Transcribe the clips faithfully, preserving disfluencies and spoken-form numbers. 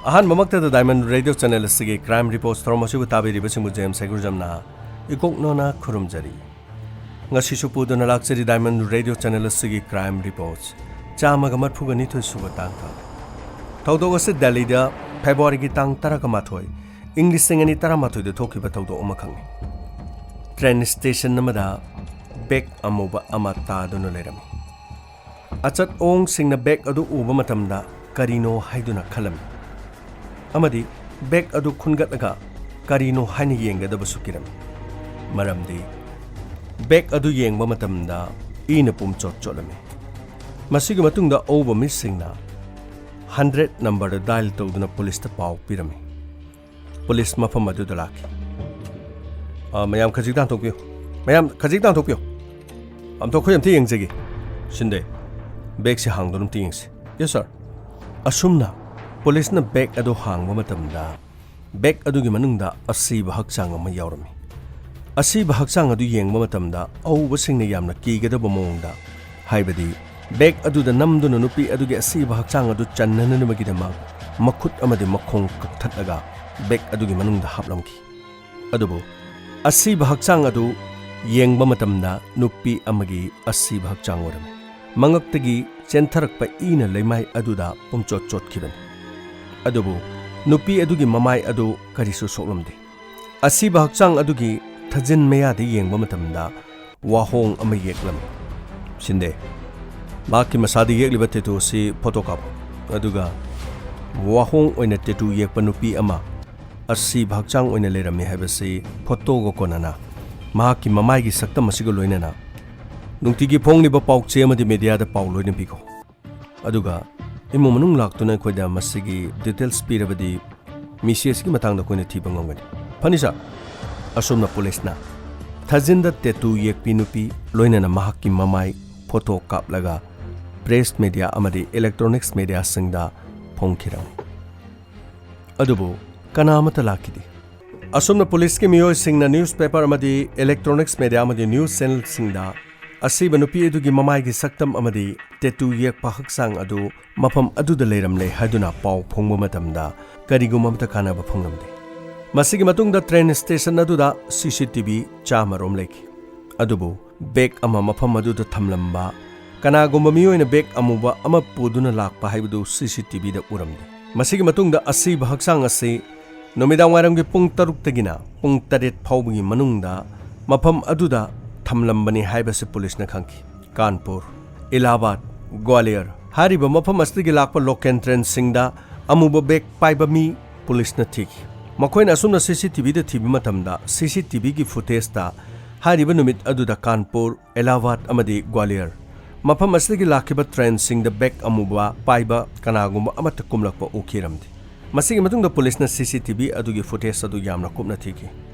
ꯑꯍꯥꯟꯕꯃꯛꯇꯗ Diamond Radio Channel ꯑꯁꯤꯒꯤ Crime Reports ꯊꯧꯔꯝ ꯑꯁꯤꯕꯨ ꯇꯥꯕꯤꯔꯤꯕꯁꯤꯡꯕꯨ ꯖꯦꯝꯁ ꯍꯩꯒ꯭ꯔꯨꯖꯝꯅ ꯏꯀꯣꯛꯅꯣꯅ ꯈꯨꯔꯨꯝꯖꯔꯤ꯫ ꯉꯁꯤꯁꯨ ꯄꯨꯗꯨꯅ ꯂꯥꯛꯆꯔꯤ Diamond Radio Channel ꯑꯁꯤꯒꯤ Crime Reports ꯆꯥꯝꯃꯒ ꯃꯔꯤꯐꯨꯒ ꯅꯤꯊꯣꯏ ꯁꯨꯕ ꯇꯥꯡꯀꯛ꯫ ꯊꯧꯗꯣꯛ ꯑꯁꯤ ꯗꯦꯜꯂꯤꯗ ꯐꯦꯕ꯭ꯔꯨꯋꯥꯔꯤꯒꯤ ꯇꯥꯡ ꯇꯔꯥꯃꯥꯊꯣꯏ, ꯏꯪ ꯂꯤꯁꯤꯡ ꯑꯅꯤ ꯇꯔꯥꯃꯥꯊꯣꯏꯗ ꯊꯣꯛꯈꯤꯕ ꯊꯧꯗꯣꯛ ꯑꯃꯈꯛꯅꯤ꯫ ꯇ꯭ꯔꯦꯟ ꯁ꯭ꯇꯦꯁꯟ ꯑꯃꯗ ꯕꯦꯒ ꯑꯃꯨꯕ ꯑꯃ ꯇꯥꯗꯨꯅ ꯂꯩꯔꯝꯃꯤ꯫ ꯑꯆꯠ ꯑꯋꯣꯡꯁꯤꯡꯅ ꯕꯦꯒ ꯑꯗꯨ ꯎꯕ ꯃꯇꯝꯗ ꯀꯔꯤꯅꯣ ꯍꯥꯏꯗꯨꯅ ꯈꯜꯂꯝꯃꯤ ꯑꯃꯗꯤ ꯕꯦꯒ ꯑꯗꯨ ꯈꯨꯟꯒꯠꯂꯒ ꯀꯔꯤꯅꯣ ꯍꯥꯏꯅ ꯌꯦꯡꯒꯗꯕꯁꯨ ꯀꯤꯔꯝꯃꯤ꯫ ꯃꯔꯝꯗꯤ ꯕꯦꯒ ꯑꯗꯨ ꯌꯦꯡꯕ ꯃꯇꯝꯗ ꯏꯅ ꯄꯨꯝꯆꯣꯠ ꯆꯣꯠꯂꯝꯃꯤ꯫ ꯃꯁꯤꯒꯤ ꯃꯇꯨꯡꯗ ꯑꯎꯕ ꯃꯤꯁꯤꯡꯅ ꯍꯟꯗ꯭ꯔꯦꯠ ꯅꯝꯕꯔꯗ ꯗꯥꯏꯜ ꯇꯧꯗꯨꯅ ꯄꯨꯂꯤꯁꯇ ꯄꯥꯎ ꯄꯤꯔꯝꯃꯤ꯫ ꯄꯨꯂꯤꯁ ꯃꯐꯝ ꯑꯗꯨꯗ ꯂꯥꯛꯈꯤ꯫ "ꯑ, ꯃꯌꯥꯝ ꯈꯖꯤꯛꯇ ꯍꯟꯊꯣꯛꯄꯤꯌꯨ꯫ ꯃꯌꯥꯝ ꯈꯖꯤꯛꯇ ꯍꯟꯊꯣꯛꯄꯤꯌꯨ꯫ ꯑꯝꯊꯣꯛꯈꯣꯏ ꯑꯝꯇ ꯌꯦꯡꯖꯒꯦ꯫ ꯁꯤꯟꯗꯦ, ꯕꯦꯒꯁꯦ ꯍꯥꯡꯗꯨꯅ ꯑꯝꯇ ꯌꯦꯡꯁꯤ꯫" "Yes, sir." ꯑꯁꯨꯝꯅ ꯄꯨꯂꯤꯁꯅ ꯕꯦꯒ ꯑꯗꯨ ꯍꯥꯡꯕ ꯃꯇꯝꯗ, ꯕꯦꯒ ꯑꯗꯨꯒꯤ ꯃꯅꯨꯡꯗ ꯑꯁꯤꯕ ꯍꯛꯆꯥꯡ ꯑꯃ ꯌꯥꯎꯔꯝꯃꯤ꯫ ꯑꯁꯤꯕ ꯍꯛꯆꯥꯡ ꯑꯗꯨ ꯌꯦꯡꯕ ꯃꯇꯝꯗ, ꯑꯎꯕꯁꯤꯡꯅ ꯌꯥꯝꯅ ꯀꯤꯒꯗꯕ ꯃꯑꯣꯡꯗ, ꯍꯥꯏꯕꯗꯤ ꯕꯦꯒ ꯑꯗꯨꯗ ꯅꯝꯗꯨꯅ ꯅꯨꯄꯤ ꯑꯗꯨꯒꯤ ꯑꯁꯤꯕ ꯍꯛꯆꯥꯡ ꯑꯗꯨ ꯆꯟꯅꯅꯕꯒꯤꯗꯃꯛ ꯃꯈꯨꯠ ꯑꯃꯗꯤ ꯃꯈꯣꯡ ꯀꯛꯊꯠꯂꯒ ꯕꯦꯒ ꯑꯗꯨꯒꯤ ꯃꯅꯨꯡꯗ ꯍꯥꯞꯂꯝꯈꯤ꯫ ꯑꯗꯨꯕꯨ ꯑꯁꯤꯕ ꯍꯛꯆꯥꯡ ꯑꯗꯨ ꯌꯦꯡꯕ ꯃꯇꯝꯗ, ꯅꯨꯄꯤ ꯑꯃꯒꯤ ꯑꯁꯤꯕ ꯍꯛꯆꯥꯡ ꯑꯣꯏꯔꯝꯃꯤ꯫ ꯃꯉꯛꯇꯒꯤ ꯆꯦꯟꯊꯔꯛꯄ ꯏꯅ ꯂꯩꯃꯥꯏ ꯑꯗꯨꯗ ꯄꯨꯝꯆꯣꯠ ꯆꯣꯠꯈꯤꯕꯅꯤ꯫ ꯑꯗꯨꯕꯨ ꯅꯨꯄꯤ ꯑꯗꯨꯒꯤ ꯃꯃꯥꯏ ꯑꯗꯨ ꯀꯔꯤꯁꯨ ꯁꯣꯛꯂꯝꯗꯦ꯫ ꯑꯁꯤꯕ ꯍꯛꯆꯥꯡ ꯑꯗꯨꯒꯤ ꯊꯥꯖꯤꯟ ꯃꯌꯥꯗ ꯌꯦꯡꯕ ꯃꯇꯝꯗ, ꯋꯥꯍꯣꯡ ꯑꯃ ꯌꯦꯛꯂꯝꯃꯤ꯫ ꯁꯤꯟꯗꯦ, ꯃꯍꯥꯛꯀꯤ ꯃꯁꯥꯗ ꯌꯦꯛꯂꯤꯕ ꯇꯦꯇꯨ ꯑꯁꯤ ꯐꯣꯇꯣ ꯀꯥꯞꯄꯨ꯫ ꯑꯗꯨꯒ ꯋꯥꯍꯣꯡ ꯑꯣꯏꯅ ꯇꯦꯇꯨ ꯌꯦꯛꯄ ꯅꯨꯄꯤ ꯑꯃ ꯑꯁꯤꯕ ꯍꯛꯆꯥꯡ ꯑꯣꯏꯅ ꯂꯩꯔꯝꯃꯤ ꯍꯥꯏꯕꯁꯤ ꯐꯣꯇꯣꯒ ꯀꯣꯟꯅꯅ ꯃꯍꯥꯛꯀꯤ ꯃꯃꯥꯏꯒꯤ ꯁꯛꯇꯝ ꯑꯁꯤꯒ ꯂꯣꯏꯅꯅ ꯅꯨꯡꯇꯤꯒꯤ ꯐꯣꯡꯂꯤꯕ ꯄꯥꯎꯆꯦ ꯑꯃꯗꯤ ꯃꯦꯗꯤꯌꯥꯗ ꯄꯥꯎ ꯂꯣꯏꯅ ꯄꯤꯈꯣ꯫ ꯑꯗꯨꯒ ꯏꯃꯨꯡ ꯃꯅꯨꯡ ꯂꯥꯛꯇꯨꯅ ꯑꯩꯈꯣꯏꯗ ꯃꯁꯤꯒꯤ ꯗꯤꯇꯦꯜꯁ ꯄꯤꯔꯕꯗꯤ ꯃꯤꯁꯤ ꯑꯁꯤꯒꯤ ꯃꯇꯥꯡꯗ ꯑꯩꯈꯣꯏꯅ ꯊꯤꯕ ꯉꯝꯒꯅꯤ꯫ ꯐꯅꯤ, ꯁꯥꯔ꯫ ꯑꯁꯨꯝꯅ ꯄꯨꯂꯤꯁꯅ ꯊꯥꯖꯤꯟꯗ ꯇꯦꯇꯨ ꯌꯦꯛꯄꯤ ꯅꯨꯄꯤ ꯂꯣꯏꯅꯅ ꯃꯍꯥꯛꯀꯤ ꯃꯃꯥꯏ ꯐꯣꯇꯣ ꯀꯥꯞꯂꯒ ꯄ꯭ꯔꯦꯁ ꯃꯦꯗꯤꯌꯥ ꯑꯃꯗꯤ ꯏꯂꯦꯛꯇ꯭ꯔꯣꯅꯤꯛꯁ ꯃꯦꯗꯤꯌꯥꯁꯤꯡꯗ ꯐꯣꯡꯈꯤꯔꯝꯃꯤ꯫ ꯑꯗꯨꯕꯨ ꯀꯅꯥ ꯑꯃꯠꯇ ꯂꯥꯛꯈꯤꯗꯦ꯫ ꯑꯁꯨꯝꯅ ꯄꯨꯂꯤꯁꯀꯤ ꯃꯤꯑꯣꯏꯁꯤꯡꯅ ꯅ꯭ꯌꯨꯁꯄꯦꯄꯔ ꯑꯃꯗꯤ ꯏꯂꯦꯛꯇ꯭ꯔꯣꯅꯤꯛꯁ ꯃꯦꯗꯤꯌꯥ ꯑꯃꯗꯤ ꯅ꯭ꯌꯨꯁ ꯆꯦꯅꯦꯜꯁꯤꯡꯗ ꯑꯁꯤꯕ ꯅꯨꯄꯤ ꯑꯗꯨꯒꯤ ꯃꯃꯥꯏꯒꯤ ꯁꯛꯇꯝ ꯑꯃꯗꯤ ꯇꯦꯇꯨ ꯌꯦꯛꯄ ꯍꯛꯆꯥꯡ ꯑꯗꯨ ꯃꯐꯝ ꯑꯗꯨꯗ ꯂꯩꯔꯝꯂꯦ ꯍꯥꯏꯗꯨꯅ ꯄꯥꯎ ꯐꯣꯡꯕ ꯃꯇꯝꯗ ꯀꯔꯤꯒꯨꯝꯕ ꯑꯃꯠꯇ ꯀꯥꯟꯅꯕ ꯐꯪꯂꯝꯗꯦ꯫ ꯃꯁꯤꯒꯤ ꯃꯇꯨꯡꯗ ꯇ꯭ꯔꯦꯟ ꯁ꯭ꯇꯦꯁꯟ ꯑꯗꯨꯗ ꯁꯤ ꯁꯤ ꯇꯤ ꯚꯤ ꯆꯥꯝꯃ ꯔꯣꯝ ꯂꯩꯈꯤ꯫ ꯑꯗꯨꯕꯨ ꯕꯦꯒ ꯑꯃ ꯃꯐꯝ ꯑꯗꯨꯗ ꯊꯝꯂꯝꯕ, ꯀꯅꯥꯒꯨꯝꯕ ꯃꯤꯑꯣꯏꯅ ꯕꯦꯒ ꯑꯃꯨꯕ ꯑꯃ ꯄꯨꯗꯨꯅ ꯂꯥꯛꯄ ꯍꯥꯏꯕꯗꯨ ꯁꯤ ꯁꯤ ꯇꯤ ꯚꯤꯗ ꯎꯔꯝꯗꯦ꯫ ꯃꯁꯤꯒꯤ ꯃꯇꯨꯡꯗ ꯑꯁꯤꯕ ꯍꯛꯆꯥꯡ ꯑꯁꯤ ꯅꯨꯃꯤꯗꯥꯡꯋꯥꯏꯔꯝꯒꯤ ꯄꯨꯡ ꯇꯔꯨꯛꯇꯒꯤꯅ ꯄꯨꯡ ꯇꯔꯦꯠ ꯐꯥꯎꯕꯒꯤ ꯃꯅꯨꯡꯗ ꯃꯐꯝ ꯑꯗꯨꯗ ꯊꯝꯂꯝꯕꯅꯤ ꯍꯥꯏꯕꯁꯤ ꯄꯨꯂꯤꯁꯅ ꯈꯪꯈꯤ꯫ ꯀꯥꯟꯄꯨꯔ, ꯏꯂꯥꯍꯥꯕꯥꯗ, ꯒ꯭ꯋꯥꯂꯤꯌꯔ ꯍꯥꯏꯔꯤꯕ ꯃꯐꯝ ꯑꯁꯤꯗꯒꯤ ꯂꯥꯛꯄ ꯂꯣꯀꯦꯜ ꯇ꯭ꯔꯦꯟꯁꯤꯡꯗ ꯑꯃꯨꯕ ꯕꯦꯒ ꯄꯥꯏꯕ ꯃꯤ ꯄꯨꯂꯤꯁꯅ ꯊꯤꯈꯤ꯫ ꯃꯈꯣꯏꯅ ꯑꯁꯨꯝꯅ ꯁꯤ ꯁꯤ ꯇꯤ ꯚꯤꯗ ꯊꯤꯕ ꯃꯇꯝꯗ, ꯁꯤ ꯁꯤ ꯇꯤ ꯚꯤꯒꯤ ꯐꯨꯇꯦꯖꯇ ꯍꯥꯏꯔꯤꯕ ꯅꯨꯃꯤꯠ ꯑꯗꯨꯗ ꯀꯥꯟꯄꯨꯔ, ꯏꯂꯥꯍꯥꯕꯥꯗ ꯑꯃꯗꯤ ꯒ꯭ꯋꯥꯂꯤꯌꯔ ꯃꯐꯝ ꯑꯁꯤꯗꯒꯤ ꯂꯥꯛꯈꯤꯕ ꯇ꯭ꯔꯦꯟꯁꯤꯡꯗ ꯕꯦꯒ ꯑꯃꯨꯕ ꯄꯥꯏꯕ ꯀꯅꯥꯒꯨꯝꯕ ꯑꯃꯠꯇ ꯀꯨꯝꯂꯛꯄ ꯎꯈꯤꯔꯝꯗꯦ꯫ ꯃꯁꯤꯒꯤ ꯃꯇꯨꯡꯗ ꯄꯨꯂꯤꯁꯅ ꯁꯤ ꯁꯤ ꯇꯤ ꯚꯤ ꯑꯗꯨꯒꯤ ꯐꯨꯇꯦꯖ ꯑꯗꯨ ꯌꯥꯝꯅ ꯀꯨꯞꯅ ꯊꯤꯈꯤ꯫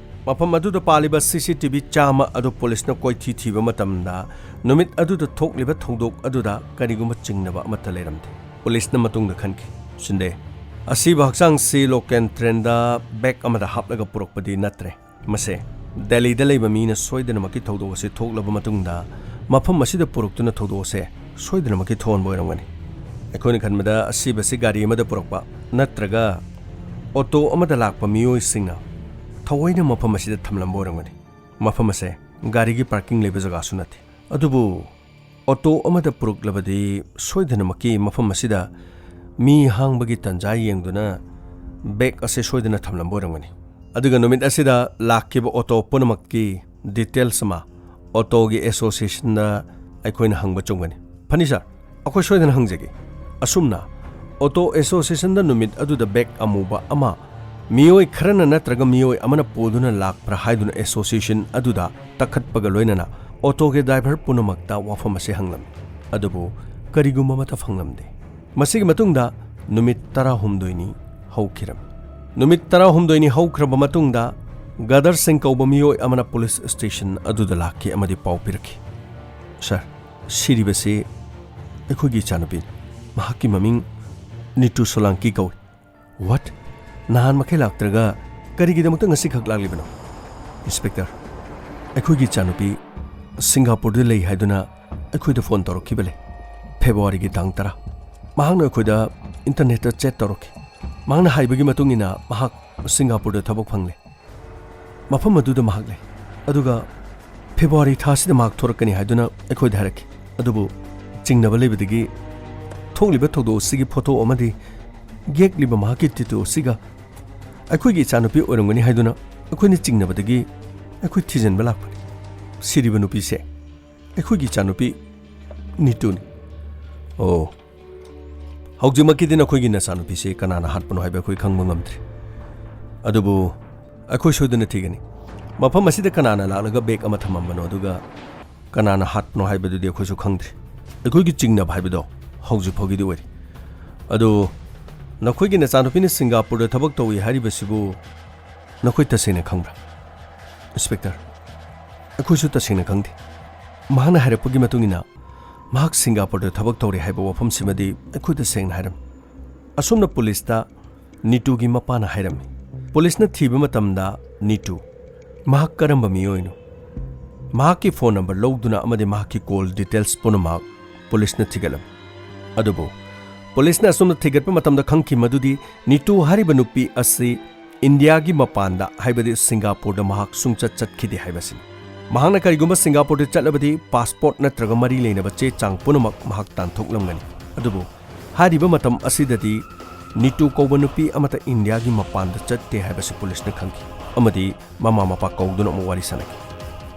ꯃꯐꯝ ꯑꯗꯨꯗ ꯄꯥꯜꯂꯤꯕ ꯁꯤ ꯁꯤ ꯇꯤ ꯚꯤ ꯆꯥꯝꯃ ꯑꯗꯨ ꯄꯨꯂꯤꯁꯅ ꯀꯣꯏꯊꯤ ꯊꯤꯕ ꯃꯇꯝꯗ, ꯅꯨꯃꯤꯠ ꯑꯗꯨꯗ ꯊꯣꯛꯂꯤꯕ ꯊꯧꯗꯣꯛ ꯑꯗꯨꯗ ꯀꯔꯤꯒꯨꯝꯕ ꯆꯤꯡꯅꯕ ꯑꯃꯠꯇ ꯂꯩꯔꯝꯗꯦ꯫ ꯄꯨꯂꯤꯁꯅ ꯃꯇꯨꯡꯗ ꯈꯟꯈꯤ, "ꯁꯤꯟꯗꯦ, ꯑꯁꯤꯕ ꯍꯛꯆꯥꯡꯁꯤ ꯂꯣꯀꯦꯜ ꯇ꯭ꯔꯦꯟꯗ ꯕꯦꯒ ꯑꯃꯗ ꯍꯥꯞꯂꯒ ꯄꯨꯔꯛꯄꯗꯤ ꯅꯠꯇ꯭ꯔꯦ꯫ ꯃꯁꯦ ꯗꯦꯜꯂꯤꯗ ꯂꯩꯕ ꯃꯤꯅ ꯁꯣꯏꯗꯅꯃꯛꯀꯤ ꯊꯧꯗꯣꯛ ꯑꯁꯤ ꯊꯣꯛꯂꯕ ꯃꯇꯨꯡꯗ ꯃꯐꯝ ꯑꯁꯤꯗ ꯄꯨꯔꯛꯇꯨꯅ ꯊꯧꯗꯣꯛ ꯑꯁꯦ ꯁꯣꯏꯗꯅꯃꯛꯀꯤ ꯊꯣꯛꯍꯟꯕ ꯑꯣꯏꯔꯝꯒꯅꯤ꯫ ꯑꯩꯈꯣꯏꯅ ꯈꯟꯕꯗ ꯑꯁꯤꯕꯁꯤ ꯒꯥꯔꯤ ꯑꯃꯗ ꯄꯨꯔꯛꯄ ꯅꯠꯇ꯭ꯔꯒ ꯑꯣꯇꯣ ꯑꯃꯗ ꯂꯥꯛꯄ ꯃꯤꯑꯣꯏꯁꯤꯡꯅ ꯊꯑꯣꯏꯅ ꯃꯐꯝ ꯑꯁꯤꯗ ꯊꯝꯂꯝꯕ ꯑꯣꯏꯔꯝꯒꯅꯤ꯫ ꯃꯐꯝ ꯑꯁꯦ ꯒꯥꯔꯤꯒꯤ ꯄꯥꯔꯀꯤꯡ ꯂꯩꯕ ꯖꯒꯥꯁꯨ ꯅꯠꯇꯦ꯫ ꯑꯗꯨꯕꯨ ꯑꯣꯇꯣ ꯑꯃꯗ ꯄꯨꯔꯛꯂꯕꯗꯤ ꯁꯣꯏꯗꯅꯃꯛꯀꯤ ꯃꯐꯝ ꯑꯁꯤꯗ ꯃꯤ ꯍꯥꯡꯕꯒꯤ ꯇꯟꯖꯥ ꯌꯦꯡꯗꯨꯅ ꯕꯦꯒ ꯑꯁꯦ ꯁꯣꯏꯗꯅ ꯊꯝꯂꯝꯕ ꯑꯣꯏꯔꯝꯒꯅꯤ꯫ ꯑꯗꯨꯒ ꯅꯨꯃꯤꯠ ꯑꯁꯤꯗ ꯂꯥꯛꯈꯤꯕ ꯑꯣꯇꯣ ꯄꯨꯝꯅꯃꯛꯀꯤ ꯗꯤꯇꯦꯜꯁ ꯑꯃ ꯑꯣꯇꯣꯒꯤ ꯑꯦꯁꯣꯁꯤꯌꯦꯁꯟꯗ ꯑꯩꯈꯣꯏꯅ ꯍꯪꯕ ꯆꯨꯝꯒꯅꯤ꯫" "ꯐꯅꯤ ꯁꯥꯔ, ꯑꯩꯈꯣꯏ ꯁꯣꯏꯗꯅ ꯍꯪꯖꯒꯦ꯫" ꯑꯁꯨꯝꯅ ꯑꯣꯇꯣ ꯑꯦꯁꯣꯁꯤꯌꯦꯁꯟꯗ ꯅꯨꯃꯤꯠ ꯑꯗꯨꯗ ꯕꯦꯒ ꯑꯃꯨꯕ ꯑꯃ ꯃꯤꯑꯣꯏ ꯈꯔꯅ ꯅꯠꯇ꯭ꯔꯒ ꯃꯤꯑꯣꯏ ꯑꯃꯅ ꯄꯨꯗꯨꯅ ꯂꯥꯛꯄ꯭ꯔꯥ ꯍꯥꯏꯗꯨꯅ ꯑꯦꯁꯣꯁꯤꯌꯦꯁꯟ ꯑꯗꯨꯗ ꯇꯛꯈꯠꯄꯒ ꯂꯣꯏꯅꯅ ꯑꯣꯇꯣꯒꯤ ꯗ꯭ꯔꯥꯏꯚꯔ ꯄꯨꯝꯅꯃꯛꯇ ꯋꯥꯐꯝ ꯑꯁꯤ ꯍꯪꯂꯝꯃꯤ꯫ ꯑꯗꯨꯕꯨ ꯀꯔꯤꯒꯨꯝꯕ ꯑꯃꯠꯇ ꯐꯪꯂꯝꯗꯦ꯫ ꯃꯁꯤꯒꯤ ꯃꯇꯨꯡꯗ ꯅꯨꯃꯤꯠ ꯇꯔꯥꯍꯨꯝꯗꯣꯏꯅꯤ ꯍꯧꯈꯤꯔꯝꯃꯤ꯫ ꯅꯨꯃꯤꯠ ꯇꯔꯥꯍꯨꯝꯗꯣꯏꯅꯤ ꯍꯧꯈ꯭ꯔꯕ ꯃꯇꯨꯡꯗ ꯒꯗꯔ ꯁꯤꯡ ꯀꯧꯕ ꯃꯤꯑꯣꯏ ꯑꯃꯅ ꯄꯨꯂꯤꯁ ꯁ꯭ꯇꯦꯁꯟ ꯑꯗꯨꯗ ꯂꯥꯛꯈꯤ ꯑꯃꯗꯤ ꯄꯥꯎ ꯄꯤꯔꯛꯈꯤ, "ꯁꯥꯔ, ꯁꯤꯔꯤꯕꯁꯤ ꯑꯩꯈꯣꯏꯒꯤ ꯏꯆꯥꯅꯨꯄꯤꯅꯤ꯫ ꯃꯍꯥꯛꯀꯤ ꯃꯃꯤꯡ ꯅꯤꯇꯨ ꯁꯣꯂꯥꯡꯀꯤ ꯀꯧꯏ꯫" "ꯋꯥꯠ? ꯅꯍꯥꯟ ꯃꯈꯩ ꯂꯥꯛꯇ꯭ꯔꯒ ꯀꯔꯤꯒꯤꯗꯃꯛꯇ ꯉꯁꯤꯈꯛ ꯂꯥꯛꯂꯤꯕꯅꯣ?" "ꯏꯟꯁꯄꯦꯛꯇꯔ, ꯑꯩꯈꯣꯏꯒꯤ ꯏꯆꯥꯅꯨꯄꯤ ꯁꯤꯡꯒꯥꯄꯨꯔꯗ ꯂꯩ ꯍꯥꯏꯗꯨꯅ ꯑꯩꯈꯣꯏꯗ ꯐꯣꯟ ꯇꯧꯔꯛꯈꯤꯕ ꯂꯩ꯫ ꯐꯦꯕ꯭ꯔꯨꯋꯥꯔꯤꯒꯤ ꯇꯥꯡ ꯇꯔꯥ꯫ ꯃꯍꯥꯛꯅ ꯑꯩꯈꯣꯏꯗ ꯏꯟꯇꯔꯅꯦꯠꯇ ꯆꯦꯠ ꯇꯧꯔꯛꯈꯤ꯫ ꯃꯍꯥꯛꯅ ꯍꯥꯏꯕꯒꯤ ꯃꯇꯨꯡ ꯏꯟꯅ ꯃꯍꯥꯛ ꯁꯤꯡꯒꯥꯄꯨꯔꯗ ꯊꯕꯛ ꯐꯪꯂꯦ꯫ ꯃꯐꯝ ꯑꯗꯨꯗ ꯃꯍꯥꯛ ꯂꯩ꯫ ꯑꯗꯨꯒ ꯐꯦꯕ꯭ꯔꯨꯋꯥꯔꯤ ꯊꯥꯁꯤꯗ ꯃꯍꯥꯛ ꯊꯣꯔꯛꯀꯅꯤ ꯍꯥꯏꯗꯨꯅ ꯑꯩꯈꯣꯏꯗ ꯍꯥꯏꯔꯛꯈꯤ꯫ ꯑꯗꯨꯕꯨ ꯆꯤꯡꯅꯕ ꯂꯩꯕꯗꯒꯤ ꯊꯣꯛꯂꯤꯕ ꯊꯧꯗꯣꯛ ꯑꯁꯤꯒꯤ ꯐꯣꯇꯣ ꯑꯃꯗꯤ ꯌꯦꯛꯂꯤꯕ ꯃꯍꯥꯛꯀꯤ ꯇꯦꯇꯨ ꯑꯁꯤꯒ ꯑꯩꯈꯣꯏꯒꯤ ꯏꯆꯥꯅꯨꯄꯤ ꯑꯣꯏꯔꯝꯒꯅꯤ ꯍꯥꯏꯗꯨꯅ ꯑꯩꯈꯣꯏꯅ ꯆꯤꯡꯅꯕꯗꯒꯤ ꯑꯩꯈꯣꯏ ꯊꯤꯖꯤꯟꯕ ꯂꯥꯛꯄꯅꯤ꯫ ꯁꯤꯔꯤꯕ ꯅꯨꯄꯤꯁꯦ ꯑꯩꯈꯣꯏꯒꯤ ꯏꯆꯥꯅꯨꯄꯤ ꯅꯤꯇꯨꯅꯤ꯫ ꯑꯣ, ꯍꯧꯖꯤꯛꯃꯛꯀꯤꯗꯤ ꯅꯈꯣꯏꯒꯤ ꯅꯆꯥꯅꯨꯄꯤꯁꯤ ꯀꯅꯥꯅ ꯍꯥꯠꯄꯅꯣ ꯍꯥꯏꯕ ꯑꯩꯈꯣꯏ ꯈꯪꯕ ꯉꯝꯗ꯭ꯔꯤ꯫ ꯑꯗꯨꯕꯨ ꯑꯩꯈꯣꯏ ꯁꯣꯏꯗꯅ ꯊꯤꯒꯅꯤ꯫ ꯃꯐꯝ ꯑꯁꯤꯗ ꯀꯅꯥꯅ ꯂꯥꯛꯂꯒ ꯕꯦꯒ ꯑꯃ ꯊꯝꯃꯝꯕꯅꯣ, ꯑꯗꯨꯒ ꯀꯅꯥꯅ ꯍꯥꯠꯄꯅꯣ ꯍꯥꯏꯕꯗꯨꯗꯤ ꯑꯩꯈꯣꯏꯁꯨ ꯈꯪꯗ꯭ꯔꯤ꯫ ꯑꯩꯈꯣꯏꯒꯤ ꯆꯤꯡꯅꯕ ꯍꯥꯏꯕꯗꯣ ꯍꯧꯖꯤꯛ ꯐꯥꯎꯒꯤꯗꯤ ꯑꯣꯏꯔꯤ꯫ ꯑꯗꯨ ꯅꯈꯣꯏꯒꯤ ꯅꯆꯥꯅꯨꯄꯤꯅ ꯁꯤꯡꯒꯥꯄꯨꯔꯗ ꯊꯕꯛ ꯇꯧꯏ ꯍꯥꯏꯔꯤꯕꯁꯤꯕꯨ ꯅꯈꯣꯏ ꯇꯁꯦꯡꯅ ꯈꯪꯕ꯭ꯔꯥ? ꯏꯟꯁꯄꯦꯛꯇꯔ, ꯑꯩꯈꯣꯏꯁꯨ ꯇꯁꯦꯡꯅ ꯈꯪꯗꯦ꯫ ꯃꯍꯥꯛꯅ ꯍꯥꯏꯔꯛꯄꯒꯤ ꯃꯇꯨꯡ ꯏꯟꯅ, ꯃꯍꯥꯛ ꯁꯤꯡꯒꯥꯄꯨꯔꯗ ꯊꯕꯛ ꯇꯧꯔꯤ ꯍꯥꯏꯕ ꯋꯥꯐꯝꯁꯤꯃꯗꯤ ꯑꯩꯈꯣꯏꯗ ꯁꯦꯡꯅ ꯍꯥꯏꯔꯝꯃꯤ꯫ ꯑꯁꯨꯝꯅ ꯄꯨꯂꯤꯁꯇ ꯅꯤꯇꯨꯒꯤ ꯃꯄꯥꯅ ꯍꯥꯏꯔꯝꯃꯤ꯫ ꯄꯨꯂꯤꯁꯅ ꯊꯤꯕ ꯃꯇꯝꯗ ꯅꯤꯇꯨ ꯃꯍꯥꯛ ꯀꯔꯝꯕ ꯃꯤꯑꯣꯏꯅꯣ? ꯃꯍꯥꯛꯀꯤ ꯐꯣꯟ ꯅꯝꯕꯔ ꯂꯧꯗꯨꯅ ꯑꯃꯗꯤ ꯃꯍꯥꯛꯀꯤ ꯀꯣꯜ ꯗꯤꯇꯦꯜꯁ ꯄꯨꯝꯅꯃꯛ ꯄꯨꯂꯤꯁꯅ ꯊꯤꯒꯠꯂꯝꯃꯤ꯫ ꯑꯗꯨꯕꯨ ꯄꯨꯂꯤꯁꯅ ꯑꯁꯨꯝꯅ ꯊꯤꯒꯠꯄ ꯃꯇꯝꯗ ꯈꯪꯈꯤ ꯃꯗꯨꯗꯤ ꯅꯤꯇꯨ ꯍꯥꯏꯔꯤꯕ ꯅꯨꯄꯤ ꯑꯁꯤ ꯏꯟꯗꯤꯌꯥꯒꯤ ꯃꯄꯥꯟꯗ, ꯍꯥꯏꯕꯗꯤ ꯁꯤꯡꯒꯥꯄꯨꯔꯗ ꯃꯍꯥꯛ ꯁꯨꯡꯆꯠ ꯆꯠꯈꯤꯗꯦ ꯍꯥꯏꯕꯁꯤꯅꯤ꯫ ꯃꯍꯥꯛꯅ ꯀꯔꯤꯒꯨꯝꯕ ꯁꯤꯡꯒꯥꯄꯨꯔꯗ ꯆꯠꯂꯕꯗꯤ ꯄꯥꯁꯄꯣꯔꯠ ꯅꯠꯇ꯭ꯔꯒ ꯃꯔꯤ ꯂꯩꯅꯕ ꯆꯦ ꯆꯥꯡ ꯄꯨꯝꯅꯃꯛ ꯃꯍꯥꯛ ꯇꯥꯟꯊꯣꯛꯂꯝꯒꯅꯤ꯫ ꯑꯗꯨꯕꯨ ꯍꯥꯏꯔꯤꯕ ꯃꯇꯝ ꯑꯁꯤꯗꯗꯤ ꯅꯤꯇꯨ ꯀꯧꯕ ꯅꯨꯄꯤ ꯑꯃꯠꯇ ꯏꯟꯗꯤꯌꯥꯒꯤ ꯃꯄꯥꯟꯗ ꯆꯠꯇꯦ ꯍꯥꯏꯕꯁꯤ ꯄꯨꯂꯤꯁꯅ ꯈꯪꯈꯤ ꯑꯃꯗꯤ ꯃꯃꯥ ꯃꯄꯥ ꯀꯧꯗꯨꯅ ꯑꯃꯨꯛ ꯋꯥꯔꯤ ꯁꯥꯟꯅꯈꯤ꯫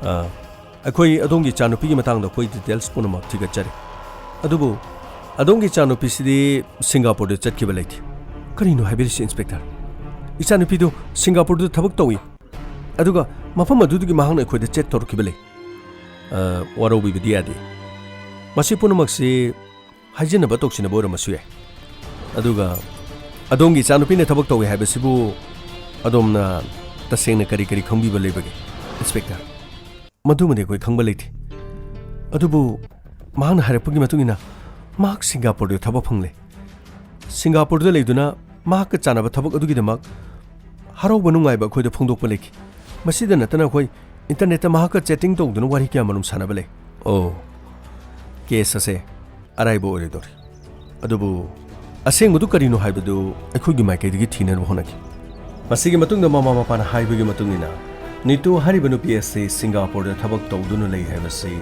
"ꯑ, ꯑꯩꯈꯣꯏ ꯑꯗꯣꯝꯒꯤ ꯏꯆꯥꯅꯨꯄꯤꯒꯤ ꯃꯇꯥꯡꯗ ꯑꯩꯈꯣꯏ ꯗꯤꯇꯦꯜꯁ ꯄꯨꯝꯅꯃꯛ ꯊꯤꯒꯠꯆꯔꯦ꯫ ꯑꯗꯨꯕꯨ ꯑꯗꯣꯝꯒꯤ ꯏꯆꯥꯅꯨꯄꯤꯁꯤꯗꯤ ꯁꯤꯡꯒꯥꯄꯨꯔꯗ ꯆꯠꯈꯤꯕ ꯂꯩꯇꯦ꯫" "ꯀꯔꯤꯅꯣ ꯍꯥꯏꯕꯤꯔꯤꯁꯤ, ꯏꯟꯁꯄꯦꯛꯇꯔ? ꯏꯆꯥꯅꯨꯄꯤꯗꯨ ꯁꯤꯡꯒꯥꯄꯨꯔꯗ ꯊꯕꯛ ꯇꯧꯏ, ꯑꯗꯨꯒ ꯃꯐꯝ ꯑꯗꯨꯗꯒꯤ ꯃꯍꯥꯛꯅ ꯑꯩꯈꯣꯏꯗ ꯆꯦꯠ ꯇꯧꯔꯛꯈꯤꯕ ꯂꯩ꯫" "ꯑ, ꯋꯥꯔꯧꯕꯤꯕꯗꯤ ꯌꯥꯗꯦ꯫ ꯃꯁꯤ ꯄꯨꯝꯅꯃꯛꯁꯤ ꯍꯥꯏꯖꯤꯟꯅꯕ ꯇꯧꯁꯤꯟꯅꯕ ꯑꯣꯏꯔꯝꯕꯁꯨ ꯌꯥꯏ꯫ ꯑꯗꯨꯒ ꯑꯗꯣꯝꯒꯤ ꯏꯆꯥꯅꯨꯄꯤꯅ ꯊꯕꯛ ꯇꯧꯏ ꯍꯥꯏꯕꯁꯤꯕꯨ ꯑꯗꯣꯝꯅ ꯇꯁꯦꯡꯅ ꯀꯔꯤ ꯀꯔꯤ ꯈꯪꯕꯤꯕ ꯂꯩꯕꯒꯦ, ꯏꯟꯁꯄꯦꯛꯇꯔ?" "ꯃꯗꯨꯃꯗꯤ ꯑꯩꯈꯣꯏ ꯈꯪꯕ ꯂꯩꯇꯦ꯫ ꯑꯗꯨꯕꯨ ꯃꯍꯥꯛꯅ ꯍꯥꯏꯔꯛꯄꯒꯤ ꯃꯇꯨꯡ ꯏꯟꯅ ꯃꯍꯥꯛ ꯁꯤꯡꯒꯥꯄꯨꯔꯗ ꯊꯕꯛ ꯐꯪꯂꯦ꯫ ꯁꯤꯡꯒꯥꯄꯨꯔꯗ ꯂꯩꯗꯨꯅ ꯃꯍꯥꯛꯀ ꯆꯥꯟꯅꯕ ꯊꯕꯛ ꯑꯗꯨꯒꯤꯗꯃꯛ ꯍꯔꯥꯎꯕ ꯅꯨꯡꯉꯥꯏꯕ ꯑꯩꯈꯣꯏꯗ ꯐꯣꯡꯗꯣꯛꯄ ꯂꯩꯈꯤ꯫ ꯃꯁꯤꯗ ꯅꯠꯇꯅ ꯑꯩꯈꯣꯏ ꯏꯟꯇꯔꯅꯦꯠꯇ ꯃꯍꯥꯛꯀ ꯆꯦꯇꯤꯡ ꯇꯧꯗꯨꯅ ꯋꯥꯔꯤ ꯀꯌꯥꯃꯔꯨꯝ ꯁꯥꯟꯅꯕ ꯂꯩ꯫ ꯑꯣ, ꯀꯦꯁ ꯑꯁꯦ ꯑꯔꯥꯏꯕ ꯑꯣꯏꯔꯣꯏꯗꯧꯔꯤ꯫ ꯑꯗꯨꯕꯨ ꯑꯁꯦꯡꯕꯗꯨ ꯀꯔꯤꯅꯣ ꯍꯥꯏꯕꯗꯨ ꯑꯩꯈꯣꯏꯒꯤ ꯃꯥꯏꯀꯩꯗꯒꯤ ꯊꯤꯅꯅꯕ ꯍꯣꯠꯅꯈꯤ꯫ ꯃꯁꯤꯒꯤ ꯃꯇꯨꯡꯗ ꯃꯃꯥ ꯃꯄꯥꯅ ꯍꯥꯏꯕꯒꯤ ꯃꯇꯨꯡ ꯏꯟꯅ, ꯅꯤꯇꯨ ꯍꯥꯏꯔꯤꯕ ꯅꯨꯄꯤ ꯑꯁꯤ ꯁꯤꯡꯒꯥꯄꯨꯔꯗ ꯊꯕꯛ ꯇꯧꯗꯨꯅ ꯂꯩ ꯍꯥꯏꯕꯁꯤ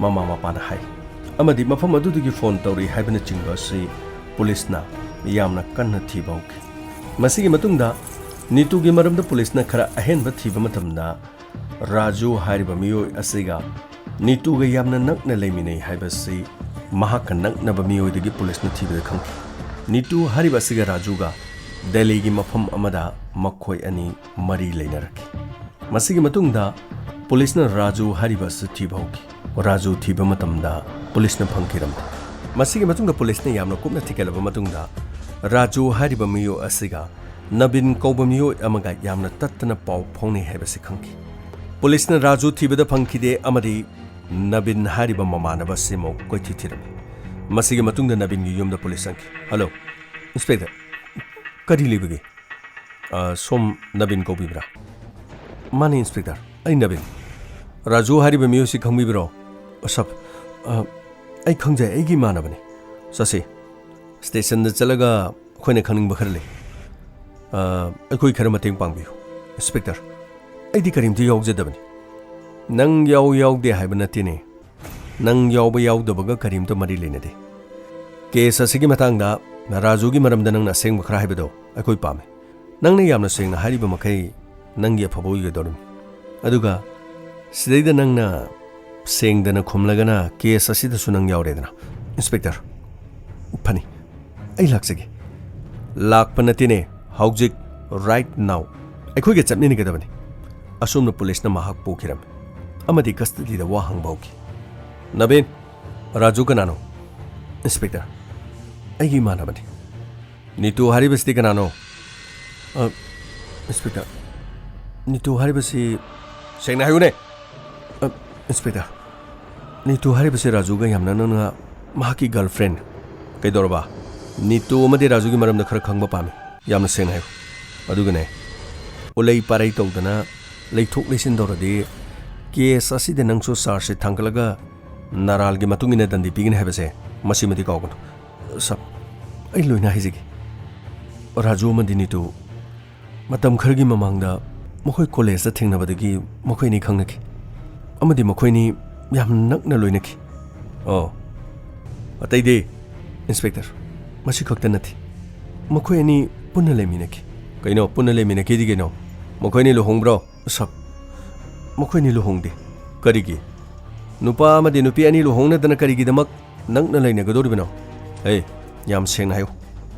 ꯃꯃꯥ ꯃꯄꯥꯅ ꯍꯥꯏ, ꯑꯃꯗꯤ ꯃꯐꯝ ꯑꯗꯨꯗꯒꯤ ꯐꯣꯟ ꯇꯧꯔꯛꯏ ꯍꯥꯏꯕꯅꯆꯤꯡꯕ ꯑꯁꯤ ꯄꯨꯂꯤꯁꯅ ꯌꯥꯝꯅ ꯀꯟꯅ ꯊꯤꯕ ꯍꯧꯈꯤ꯫ ꯃꯁꯤꯒꯤ ꯃꯇꯨꯡꯗ ꯅꯤꯇꯨꯒꯤ ꯃꯔꯝꯗ ꯄꯨꯂꯤꯁꯅ ꯈꯔ ꯑꯍꯦꯟꯕ ꯊꯤꯕ ꯃꯇꯝꯗ, ꯔꯥꯖꯨ ꯍꯥꯏꯔꯤꯕ ꯃꯤꯑꯣꯏ ꯑꯁꯤꯒ ꯅꯤꯇꯨꯒ ꯌꯥꯝꯅ ꯅꯛꯅ ꯂꯩꯃꯤꯟꯅꯩ ꯍꯥꯏꯕꯁꯤ ꯃꯍꯥꯛꯀ ꯅꯛꯅꯕ ꯃꯤꯑꯣꯏꯗꯒꯤ ꯄꯨꯂꯤꯁꯅ ꯊꯤꯕꯗ ꯈꯪꯈꯤ꯫ ꯅꯤꯇꯨ ꯍꯥꯏꯔꯤꯕ ꯑꯁꯤꯒ ꯔꯥꯖꯨꯒ ꯗꯦꯜꯂꯤꯒꯤ ꯃꯐꯝ ꯑꯃꯗ ꯃꯈꯣꯏ ꯑꯅꯤ ꯃꯔꯤ ꯂꯩꯅꯔꯛꯈꯤ꯫ ꯃꯁꯤꯒꯤ ꯃꯇꯨꯡꯗ ꯄꯨꯂꯤꯁꯅ ꯔꯥꯖꯨ ꯍꯥꯏꯔꯤꯕ ꯑꯁꯤ ꯊꯤꯕ ꯍꯧꯈꯤ꯫ ꯔꯥꯖꯨ ꯊꯤꯕ ꯃꯇꯝꯗ ꯄꯨꯂꯤꯁꯅ ꯐꯪꯈꯤꯔꯝꯗꯦ꯫ ꯃꯁꯤꯒꯤ ꯃꯇꯨꯡꯗ ꯄꯨꯂꯤꯁꯅ ꯌꯥꯝꯅ ꯀꯨꯞꯅ ꯊꯤꯒꯠꯂꯕ ꯃꯇꯨꯡꯗ, ꯔꯥꯖꯨ ꯍꯥꯏꯔꯤꯕ ꯃꯤꯑꯣꯏ ꯑꯁꯤꯒ ꯅꯕꯤꯟ ꯀꯧꯕ ꯃꯤꯑꯣꯏ ꯑꯃꯒ ꯌꯥꯝꯅ ꯇꯠꯇꯅ ꯄꯥꯎ ꯐꯥꯎꯅꯩ ꯍꯥꯏꯕꯁꯤ ꯈꯪꯈꯤ꯫ ꯄꯨꯂꯤꯁꯅ ꯔꯥꯖꯨ ꯊꯤꯕꯗ ꯐꯪꯈꯤꯗꯦ ꯑꯃꯗꯤ ꯅꯕꯤꯟ ꯍꯥꯏꯔꯤꯕ ꯃꯃꯥꯟꯅꯕ ꯑꯁꯤꯃꯨꯛ ꯀꯣꯏꯊꯤ ꯊꯤꯔꯝꯃꯤ꯫ ꯃꯁꯤꯒꯤ ꯃꯇꯨꯡꯗ ꯅꯕꯤꯟꯒꯤ ꯌꯨꯝꯗ ꯄꯨꯂꯤꯁ ꯆꯪꯈꯤ꯫ "ꯍꯜꯂꯣ, ꯏꯟꯁꯄꯦꯛꯇꯔ, ꯀꯔꯤ ꯂꯩꯕꯒꯦ? ꯑ, ꯁꯣꯝ ꯅꯕꯤꯟ ꯀꯧꯕꯤꯕ꯭ꯔꯥ?" "ꯃꯥꯅꯤ, ꯏꯟꯁꯄꯦꯛꯇꯔ, ꯑꯩ ꯅꯕꯤꯟ꯫ ꯔꯥꯖꯨ ꯍꯥꯏꯔꯤꯕ ꯃꯤꯑꯣꯏꯁꯤ ꯈꯪꯕꯤꯕ꯭ꯔꯣ?" "ꯑ, ꯁꯕ, ꯑ, ꯑꯩ ꯈꯪꯖꯩ, ꯑꯩꯒꯤ ꯏꯃꯥꯟꯅꯕꯅꯤ꯫ ꯆꯠꯁꯤ, ꯁ꯭ꯇꯦꯁꯟꯗ ꯆꯠꯂꯒ ꯑꯩꯈꯣꯏꯅ ꯈꯪꯅꯤꯡꯕ ꯈꯔ ꯂꯩ꯫ ꯑ, ꯑꯩꯈꯣꯏ ꯈꯔ ꯃꯇꯦꯡ ꯄꯥꯡꯕꯤꯌꯨ, ꯏꯟꯁꯄꯦꯛꯇꯔ꯫ ꯑꯩꯗꯤ ꯀꯔꯤꯝꯇ ꯌꯥꯎꯖꯗꯕꯅꯤ꯫" "ꯅꯪ ꯌꯥꯎ ꯌꯥꯎꯗꯦ ꯍꯥꯏꯕ ꯅꯠꯇꯦꯅꯦ꯫ ꯅꯪ ꯌꯥꯎꯕ ꯌꯥꯎꯗꯕꯒ ꯀꯔꯤꯝꯇ ꯃꯔꯤ ꯂꯩꯅꯗꯦ꯫ ꯀꯦꯁ ꯑꯁꯤꯒꯤ ꯃꯇꯥꯡꯗ ꯔꯥꯖꯨꯒꯤ ꯃꯔꯝꯗ ꯅꯪꯅ ꯑꯁꯦꯡꯕ ꯈꯔ ꯍꯥꯏꯕꯗꯣ ꯑꯩꯈꯣꯏ ꯄꯥꯝꯃꯤ꯫ ꯅꯪꯅ ꯌꯥꯝꯅ ꯁꯦꯡꯅ ꯍꯥꯏꯔꯤꯕ ꯃꯈꯩ ꯅꯪꯒꯤ ꯑꯐꯕ ꯑꯣꯏꯒꯗꯧꯔꯤꯕꯅꯤ꯫ ꯑꯗꯨꯒ ꯁꯤꯗꯩꯗ ꯅꯪꯅ ꯁꯦꯡꯗꯅ ꯈꯨꯝꯂꯒꯅ ꯀꯦꯁ ꯑꯁꯤꯗꯁꯨ ꯅꯪ ꯌꯥꯎꯔꯦꯗꯅ, ꯏꯟꯁꯄꯦꯛꯇꯔ꯫ ꯐꯅꯤ, ꯑꯩ ꯂꯥꯛꯆꯒꯦ꯫" "ꯂꯥꯛꯄ ꯅꯠꯇꯦꯅꯦ, ꯍꯧꯖꯤꯛ, right now, ꯑꯩꯈꯣꯏꯒ ꯆꯠꯃꯤꯟꯅꯒꯗꯕꯅꯤ꯫" ꯑꯁꯣꯝꯅ ꯄꯨꯂꯤꯁꯅ ꯃꯍꯥꯛ ꯄꯨꯈꯤꯔꯝꯃꯤ ꯑꯃꯗꯤ ꯀꯁꯇꯗꯤꯗ ꯋꯥ ꯍꯪꯕ ꯍꯧꯈꯤ꯫ "ꯅꯕꯤꯟ, ꯔꯥꯖꯨ ꯀꯅꯥꯅꯣ?" "ꯏꯟꯁꯄꯦꯛꯇꯔ, ꯑꯩꯒꯤ ꯏꯃꯥꯟꯅꯕꯅꯤ꯫" "ꯅꯤꯇꯨ ꯍꯥꯏꯔꯤꯕꯁꯤꯗꯤ ꯀꯅꯥꯅꯣ?" "ꯑ, ꯏꯟꯁꯄꯦꯛꯇꯔ, ꯅꯤꯇꯨ ꯍꯥꯏꯔꯤꯕꯁꯤ..." "ꯁꯦꯡꯅ ꯍꯥꯏꯌꯨꯅꯦ!" "ꯑ, ꯏꯟꯁꯄꯦꯛꯇꯔ, ꯅꯤꯇꯨ ꯍꯥꯏꯔꯤꯕꯁꯤ ꯔꯥꯖꯨꯒ ꯌꯥꯝꯅ ꯅꯛꯅ ꯃꯍꯥꯛꯀꯤ ꯒꯔꯜꯐ꯭ꯔꯦꯟ꯫" "ꯀꯩꯗꯧꯔꯕ?" "ꯅꯤꯇꯨ ꯑꯃꯗꯤ ꯔꯥꯖꯨꯒꯤ ꯃꯔꯝꯗ ꯈꯔ ꯈꯪꯕ ꯄꯥꯝꯃꯤ, ꯌꯥꯝꯅ ꯁꯦꯡꯅ ꯍꯥꯏꯌꯨ꯫" "ꯑꯗꯨꯒꯅꯦ, ꯎꯂꯩ ꯄꯥꯔꯩ ꯇꯧꯗꯅ ꯂꯩꯊꯣꯛ ꯂꯩꯁꯤꯟ ꯇꯧꯔꯗꯤ ꯀꯦꯁ ꯑꯁꯤꯗ ꯅꯪꯁꯨ ꯆꯥꯔꯖꯁꯤꯠ ꯊꯥꯡꯒꯠꯂꯒ ꯅꯔꯥꯜꯒꯤ ꯃꯇꯨꯡ ꯏꯟꯅ ꯗꯟꯗꯤ ꯄꯤꯒꯅꯤ ꯍꯥꯏꯕꯁꯦ ꯃꯁꯤꯃꯗꯤ ꯀꯥꯎꯒꯅꯨ꯫ ꯁꯥꯕ, ꯑꯩ ꯂꯣꯏꯅ ꯍꯥꯏꯖꯒꯦ꯫ ꯔꯥꯖꯨ ꯑꯃꯗꯤ ꯅꯤꯇꯨ ꯃꯇꯝ ꯈꯔꯒꯤ ꯃꯃꯥꯡꯗ ꯃꯈꯣꯏ ꯀꯣꯂꯦꯖꯇ ꯊꯦꯡꯅꯕꯗꯒꯤ ꯃꯈꯣꯏ ꯑꯅꯤ ꯈꯪꯅꯈꯤ꯫ ꯑꯃꯗꯤ ꯃꯈꯣꯏ ꯑꯅꯤ ꯌꯥꯝ ꯅꯛꯅ ꯂꯣꯏꯅꯈꯤ꯫ ꯑꯣ, ꯑꯇꯩꯗꯤ? ꯏꯟꯁꯄꯦꯛꯇꯔ, ꯃꯁꯤ ꯈꯛꯇ ꯅꯠꯇꯦ꯫ ꯃꯈꯣꯏ ꯑꯅꯤ ꯄꯨꯟꯅ ꯂꯩꯃꯤꯟꯅꯈꯤ꯫ ꯀꯩꯅꯣ, ꯄꯨꯟꯅ ꯂꯩꯃꯤꯟꯅꯈꯤꯗꯤ ꯀꯩꯅꯣ? ꯃꯈꯣꯏ ꯑꯅꯤ ꯂꯨꯍꯣꯡꯕ꯭ꯔꯣ? ꯁꯥꯕ, ꯃꯈꯣꯏ ꯑꯅꯤ ꯂꯨꯍꯣꯡꯗꯦ꯫ ꯀꯔꯤꯒꯤ? ꯅꯨꯄꯥ ꯑꯃꯗꯤ ꯅꯨꯄꯤ ꯑꯅꯤ ꯂꯨꯍꯣꯡꯅꯗꯅ ꯀꯔꯤꯒꯤꯗꯃꯛ ꯅꯛꯅ ꯂꯩꯅꯒꯗꯧꯔꯤꯕꯅꯣ? ꯑꯦ, ꯌꯥꯝ ꯁꯦꯡꯅ ꯍꯥꯏꯌꯨ꯫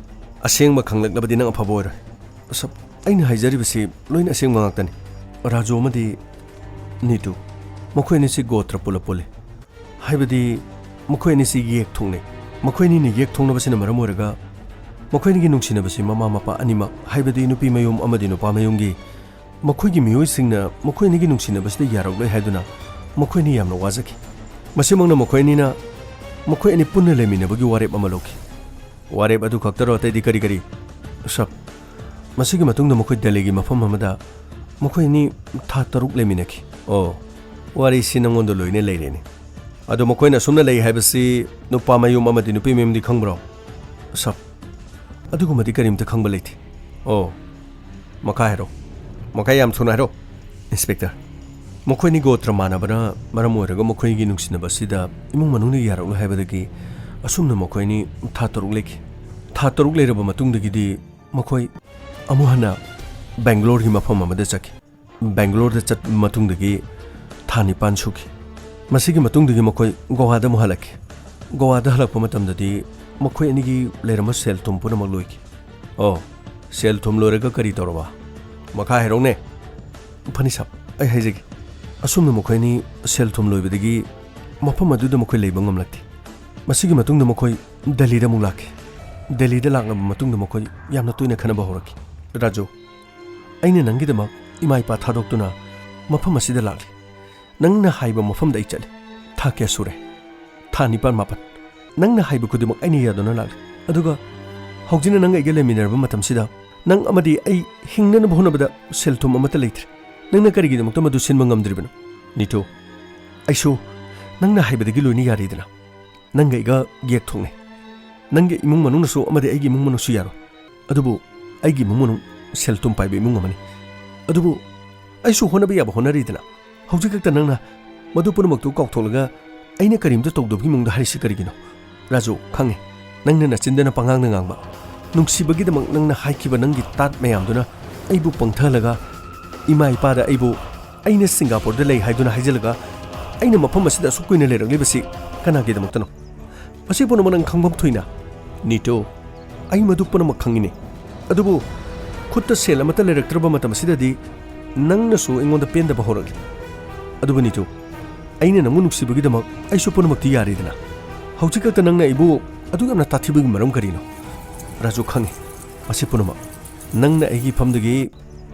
ꯑꯁꯦꯡꯕ ꯈꯪꯂꯛꯂꯕꯗꯤ ꯅꯪ ꯑꯐꯕ ꯑꯣꯏꯔꯣꯏ꯫ ꯁꯥꯕ, ꯑꯩꯅ ꯍꯥꯏꯖꯔꯤꯕꯁꯤ ꯂꯣꯏꯅ ꯑꯁꯦꯡꯕ ꯉꯥꯛꯇꯅꯤ꯫ ꯔꯥꯖꯨ ꯑꯃꯗꯤ ꯅꯤꯇꯨ, ꯃꯈꯣꯏ ꯑꯅꯤꯁꯤ ꯒꯣꯇ꯭ꯔ ꯄꯨꯂꯞ ꯄꯨꯜꯂꯤ꯫ ꯍꯥꯏꯕꯗꯤ ꯃꯈꯣꯏ ꯑꯅꯤꯁꯤ ꯌꯦꯛ ꯊꯣꯛꯅꯩ꯫ ꯃꯈꯣꯏ ꯑꯅꯤꯅ ꯌꯦꯛ ꯊꯣꯛꯅꯕꯁꯤꯅ ꯃꯔꯝ ꯑꯣꯏꯔꯒ ꯃꯈꯣꯏ ꯑꯅꯤꯒꯤ ꯅꯨꯡꯁꯤꯅꯕꯁꯤ ꯃꯃꯥ ꯃꯄꯥ ꯑꯅꯤꯃꯛ, ꯍꯥꯏꯕꯗꯤ ꯅꯨꯄꯤ ꯃꯌꯨꯝ ꯑꯃꯗꯤ ꯅꯨꯄꯥ ꯃꯌꯨꯝꯒꯤ, ꯃꯈꯣꯏꯒꯤ ꯃꯤꯑꯣꯏꯁꯤꯡꯅ ꯃꯈꯣꯏ ꯑꯅꯤꯒꯤ ꯅꯨꯡꯁꯤꯅꯕꯁꯤꯗ ꯌꯥꯔꯛꯂꯣꯏ ꯍꯥꯏꯗꯨꯅ ꯃꯈꯣꯏ ꯑꯅꯤ ꯌꯥꯝꯅ ꯋꯥꯖꯈꯤ꯫ ꯃꯁꯤꯃꯛꯅ ꯃꯈꯣꯏ ꯑꯅꯤꯅ ꯃꯈꯣꯏ ꯑꯅꯤ ꯄꯨꯟꯅ ꯂꯩꯃꯤꯟꯅꯕꯒꯤ ꯋꯥꯔꯦꯞ ꯑꯃ ꯂꯧꯈꯤ꯫ ꯋꯥꯔꯦꯞ ꯑꯗꯨ ꯈꯛꯇꯔꯣ? ꯑꯇꯩꯗꯤ ꯀꯔꯤ ꯀꯔꯤ? ꯁꯥꯕ, ꯃꯁꯤꯒꯤ ꯃꯇꯨꯡꯗ ꯃꯈꯣꯏ ꯗꯦꯜꯂꯤꯒꯤ ꯃꯐꯝ ꯑꯃꯗ ꯃꯈꯣꯏ ꯑꯅꯤ ꯊꯥ ꯇꯔꯨꯛ ꯂꯩꯃꯤꯟꯅꯈꯤ꯫ ꯑꯣ, ꯋꯥꯔꯤꯁꯤ ꯅꯉꯣꯟꯗ ꯂꯣꯏꯅ ꯂꯩꯔꯦꯅꯦ꯫ ꯑꯗꯣ ꯃꯈꯣꯏꯅ ꯑꯁꯨꯝꯅ ꯂꯩ ꯍꯥꯏꯕꯁꯤ ꯅꯨꯄꯥ ꯃꯌꯨꯝ ꯑꯃꯗꯤ ꯅꯨꯄꯤ ꯃꯌꯨꯝꯗꯤ ꯈꯪꯕ꯭ꯔꯣ? ꯁꯥꯕ, ꯑꯗꯨꯒꯨꯝꯕꯗꯤ ꯀꯔꯤꯝꯇ ꯈꯪꯕ ꯂꯩꯇꯦ꯫ ꯑꯣ, ꯃꯈꯥ ꯍꯥꯏꯔꯣ꯫ ꯃꯈꯥ ꯌꯥꯝ ꯊꯨꯅ ꯍꯥꯏꯔꯣ, ꯏꯟꯁꯄꯦꯛꯇꯔ꯫ ꯃꯈꯣꯏꯅꯤ ꯒꯣꯇ꯭ꯔ ꯃꯥꯟꯅꯕꯅ ꯃꯔꯝ ꯑꯣꯏꯔꯒ ꯃꯈꯣꯏꯒꯤ ꯅꯨꯡꯁꯤꯅꯕ ꯑꯁꯤꯗ ꯏꯃꯨꯡ ꯃꯅꯨꯡꯅ ꯌꯥꯔꯛꯂꯣꯏ ꯍꯥꯏꯕꯗꯒꯤ ꯑꯁꯨꯝꯅ ꯃꯈꯣꯏꯅꯤ ꯊꯥ ꯇꯔꯨꯛ ꯂꯩꯈꯤ꯫ ꯊꯥ ꯇꯔꯨꯛ ꯂꯩꯔꯕ ꯃꯇꯨꯡꯗꯒꯤꯗꯤ ꯃꯈꯣꯏ ꯑꯃꯨꯛ ꯍꯟꯅ ꯕꯦꯡꯒ꯭ꯂꯣꯔꯒꯤ ꯃꯐꯝ ꯑꯃꯗ ꯆꯠꯈꯤ꯫ ꯕꯦꯡꯒ꯭ꯂꯣꯔꯗ ꯆꯠꯄ ꯃꯇꯨꯡꯗꯒꯤ ꯊꯥ ꯅꯤꯄꯥꯟ ꯁꯨꯈꯤ꯫ ꯃꯁꯤꯒꯤ ꯃꯇꯨꯡꯗꯒꯤ ꯃꯈꯣꯏ ꯒꯣꯋꯥꯗ ꯑꯃꯨꯛ ꯍꯜꯂꯛꯈꯤ꯫ ꯒꯣꯋꯥꯗ ꯍꯜꯂꯛꯄ ꯃꯇꯝꯗꯗꯤ ꯃꯈꯣꯏ ꯑꯅꯤꯒꯤ ꯂꯩꯔꯝꯕ ꯁꯦꯜ ꯊꯨꯝ ꯄꯨꯝꯅꯃꯛ ꯂꯣꯏꯈꯤ꯫ ꯑꯣ, ꯁꯦꯜ ꯊꯨꯝ ꯂꯣꯏꯔꯒ ꯀꯔꯤ ꯇꯧꯔꯕ? ꯃꯈꯥ ꯍꯥꯏꯔꯧꯅꯦ꯫ ꯐꯅꯤ ꯁꯥꯕ, ꯑꯩ ꯍꯥꯏꯖꯒꯦ꯫ ꯑꯁꯨꯝꯅ ꯃꯈꯣꯏ ꯑꯅꯤ ꯁꯦꯜ ꯊꯨꯝ ꯂꯣꯏꯕꯗꯒꯤ ꯃꯐꯝ ꯑꯗꯨꯗ ꯃꯈꯣꯏ ꯂꯩꯕ ꯉꯝꯂꯛꯇꯦ꯫ ꯃꯁꯤꯒꯤ ꯃꯇꯨꯡꯗ ꯃꯈꯣꯏ ꯗꯦꯜꯂꯤꯗ ꯑꯃꯨꯛ ꯂꯥꯛꯈꯤ꯫ ꯗꯦꯜꯂꯤꯗ ꯂꯥꯛꯂꯕ ꯃꯇꯨꯡꯗ ꯃꯈꯣꯏ ꯌꯥꯝꯅ ꯇꯣꯏꯅ ꯈꯟꯅꯕ ꯍꯧꯔꯛꯈꯤ꯫ ꯔꯥꯖꯨ, ꯑꯩꯅ ꯅꯪꯒꯤꯗꯃꯛ ꯏꯃꯥ ꯏꯄꯥ ꯊꯥꯗꯣꯛꯇꯨꯅ ꯃꯐꯝ ꯑꯁꯤꯗ ꯂꯥꯛꯂꯤ꯫ ꯅꯪꯅ ꯍꯥꯏꯕ ꯃꯐꯝꯗ ꯑꯩ ꯆꯠꯂꯤ꯫ ꯊꯥ ꯀꯌꯥ ꯁꯨꯔꯦ? ꯊꯥ ꯅꯤꯄꯥꯟ ꯃꯥꯄꯟ꯫ ꯅꯪꯅ ꯍꯥꯏꯕ ꯈꯨꯗꯤꯡꯃꯛ ꯑꯩꯅ ꯌꯥꯗꯨꯅ ꯂꯥꯛꯂꯤ꯫ ꯑꯗꯨꯒ ꯍꯧꯖꯤꯛꯅ ꯅꯪ ꯑꯩꯒ ꯂꯩꯃꯤꯟꯅꯔꯕ ꯃꯇꯝꯁꯤꯗ ꯅꯪ ꯑꯃꯗꯤ ꯑꯩ ꯍꯤꯡꯅꯅꯕ ꯍꯣꯠꯅꯕꯗ ꯁꯦꯜ ꯊꯨꯝ ꯑꯃꯠꯇ ꯂꯩꯇ꯭ꯔꯦ꯫ ꯅꯪꯅ ꯀꯔꯤꯒꯤꯗꯃꯛꯇ ꯃꯗꯨ ꯁꯤꯟꯕ ꯉꯝꯗ꯭ꯔꯤꯕꯅꯣ? ꯅꯤꯇꯨ, ꯑꯩꯁꯨ ꯅꯪꯅ ꯍꯥꯏꯕꯗꯒꯤ ꯂꯣꯏꯅ ꯌꯥꯔꯤꯗꯅ꯫ ꯅꯪꯒ ꯑꯩꯒ ꯌꯦꯛ ꯊꯣꯛꯅꯩ꯫ ꯅꯪꯒꯤ ꯏꯃꯨꯡ ꯃꯅꯨꯡꯅꯁꯨ ꯑꯃꯗꯤ ꯑꯩꯒꯤ ꯏꯃꯨꯡ ꯃꯅꯨꯡꯁꯨ ꯌꯥꯔꯣꯏ꯫ ꯑꯗꯨꯕꯨ ꯑꯩꯒꯤ ꯏꯃꯨꯡ ꯃꯅꯨꯡ ꯁꯦꯜ ꯊꯨꯝ ꯄꯥꯏꯕ ꯏꯃꯨꯡ ꯑꯃꯅꯤ꯫ ꯑꯗꯨꯕꯨ ꯑꯩꯁꯨ ꯍꯣꯠꯅꯕ ꯌꯥꯕ ꯍꯣꯠꯅꯔꯤꯗꯅ꯫ ꯍꯧꯖꯤꯛ ꯈꯛꯇ ꯅꯪꯅ ꯃꯗꯨ ꯄꯨꯝꯅꯃꯛꯇꯨ ꯀꯥꯎꯊꯣꯛꯂꯒ ꯑꯩꯅ ꯀꯔꯤꯝꯇ ꯇꯧꯗꯕꯒꯤ ꯃꯑꯣꯡꯗ ꯍꯥꯏꯔꯤꯁꯤ ꯀꯔꯤꯒꯤꯅꯣ? ꯔꯥꯖꯨ, ꯈꯪꯉꯦ, ꯅꯪꯅ ꯅꯆꯤꯟꯗꯅ ꯄꯉꯥꯡꯗ ꯉꯥꯡꯕ꯫ ꯅꯨꯡꯁꯤꯕꯒꯤꯗꯃꯛ ꯅꯪꯅ ꯍꯥꯏꯈꯤꯕ ꯅꯪꯒꯤ ꯇꯥꯠ ꯃꯌꯥꯝꯗꯨꯅ ꯑꯩꯕꯨ ꯄꯪꯊꯍꯜꯂꯒ ꯏꯃꯥ ꯏꯄꯥꯗ ꯑꯩꯕꯨ ꯑꯩꯅ ꯁꯤꯡꯒꯥꯄꯨꯔꯗ ꯂꯩ ꯍꯥꯏꯗꯨꯅ ꯍꯥꯏꯖꯤꯜꯂꯒ ꯑꯩꯅ ꯃꯐꯝ ꯑꯁꯤꯗ ꯑꯁꯨꯛ ꯀꯨꯏꯅ ꯂꯩꯔꯛꯂꯤꯕꯁꯤ ꯀꯅꯥꯒꯤꯗꯃꯛꯇꯅꯣ? ꯃꯁꯤ ꯄꯨꯝꯅꯃꯛ ꯅꯪ ꯈꯪꯐꯝ ꯊꯣꯛꯏꯅ꯫ ꯅꯤꯇꯨ, ꯑꯩ ꯃꯗꯨ ꯄꯨꯝꯅꯃꯛ ꯈꯪꯉꯤꯅꯦ꯫ ꯑꯗꯨꯕꯨ ꯈꯨꯠꯇ ꯁꯦꯜ ꯑꯃꯠꯇ ꯂꯩꯔꯛꯇ꯭ꯔꯕ ꯃꯇꯝ ꯑꯁꯤꯗꯗꯤ ꯅꯪꯅꯁꯨ ꯑꯩꯉꯣꯟꯗ ꯄꯦꯟꯗꯕ ꯍꯧꯔꯛꯂꯤ꯫ ꯑꯗꯨꯕꯨ ꯅꯤꯇꯨ, ꯑꯩꯅ ꯅꯪꯕꯨ ꯅꯨꯡꯁꯤꯕꯒꯤꯗꯃꯛ ꯑꯩꯁꯨ ꯄꯨꯝꯅꯃꯛꯇꯤ ꯌꯥꯔꯤꯗꯅ꯫ ꯍꯧꯖꯤꯛ ꯈꯛꯇ ꯅꯪꯅ ꯑꯩꯕꯨ ꯑꯗꯨꯛ ꯌꯥꯝꯅ ꯇꯥꯊꯤꯕꯒꯤ ꯃꯔꯝ ꯀꯔꯤꯅꯣ? ꯔꯥꯖꯨ, ꯈꯪꯉꯤ ꯃꯁꯤ ꯄꯨꯝꯅꯃꯛ꯫ ꯅꯪꯅ ꯑꯩꯒꯤ ꯏꯐꯝꯗꯒꯤ,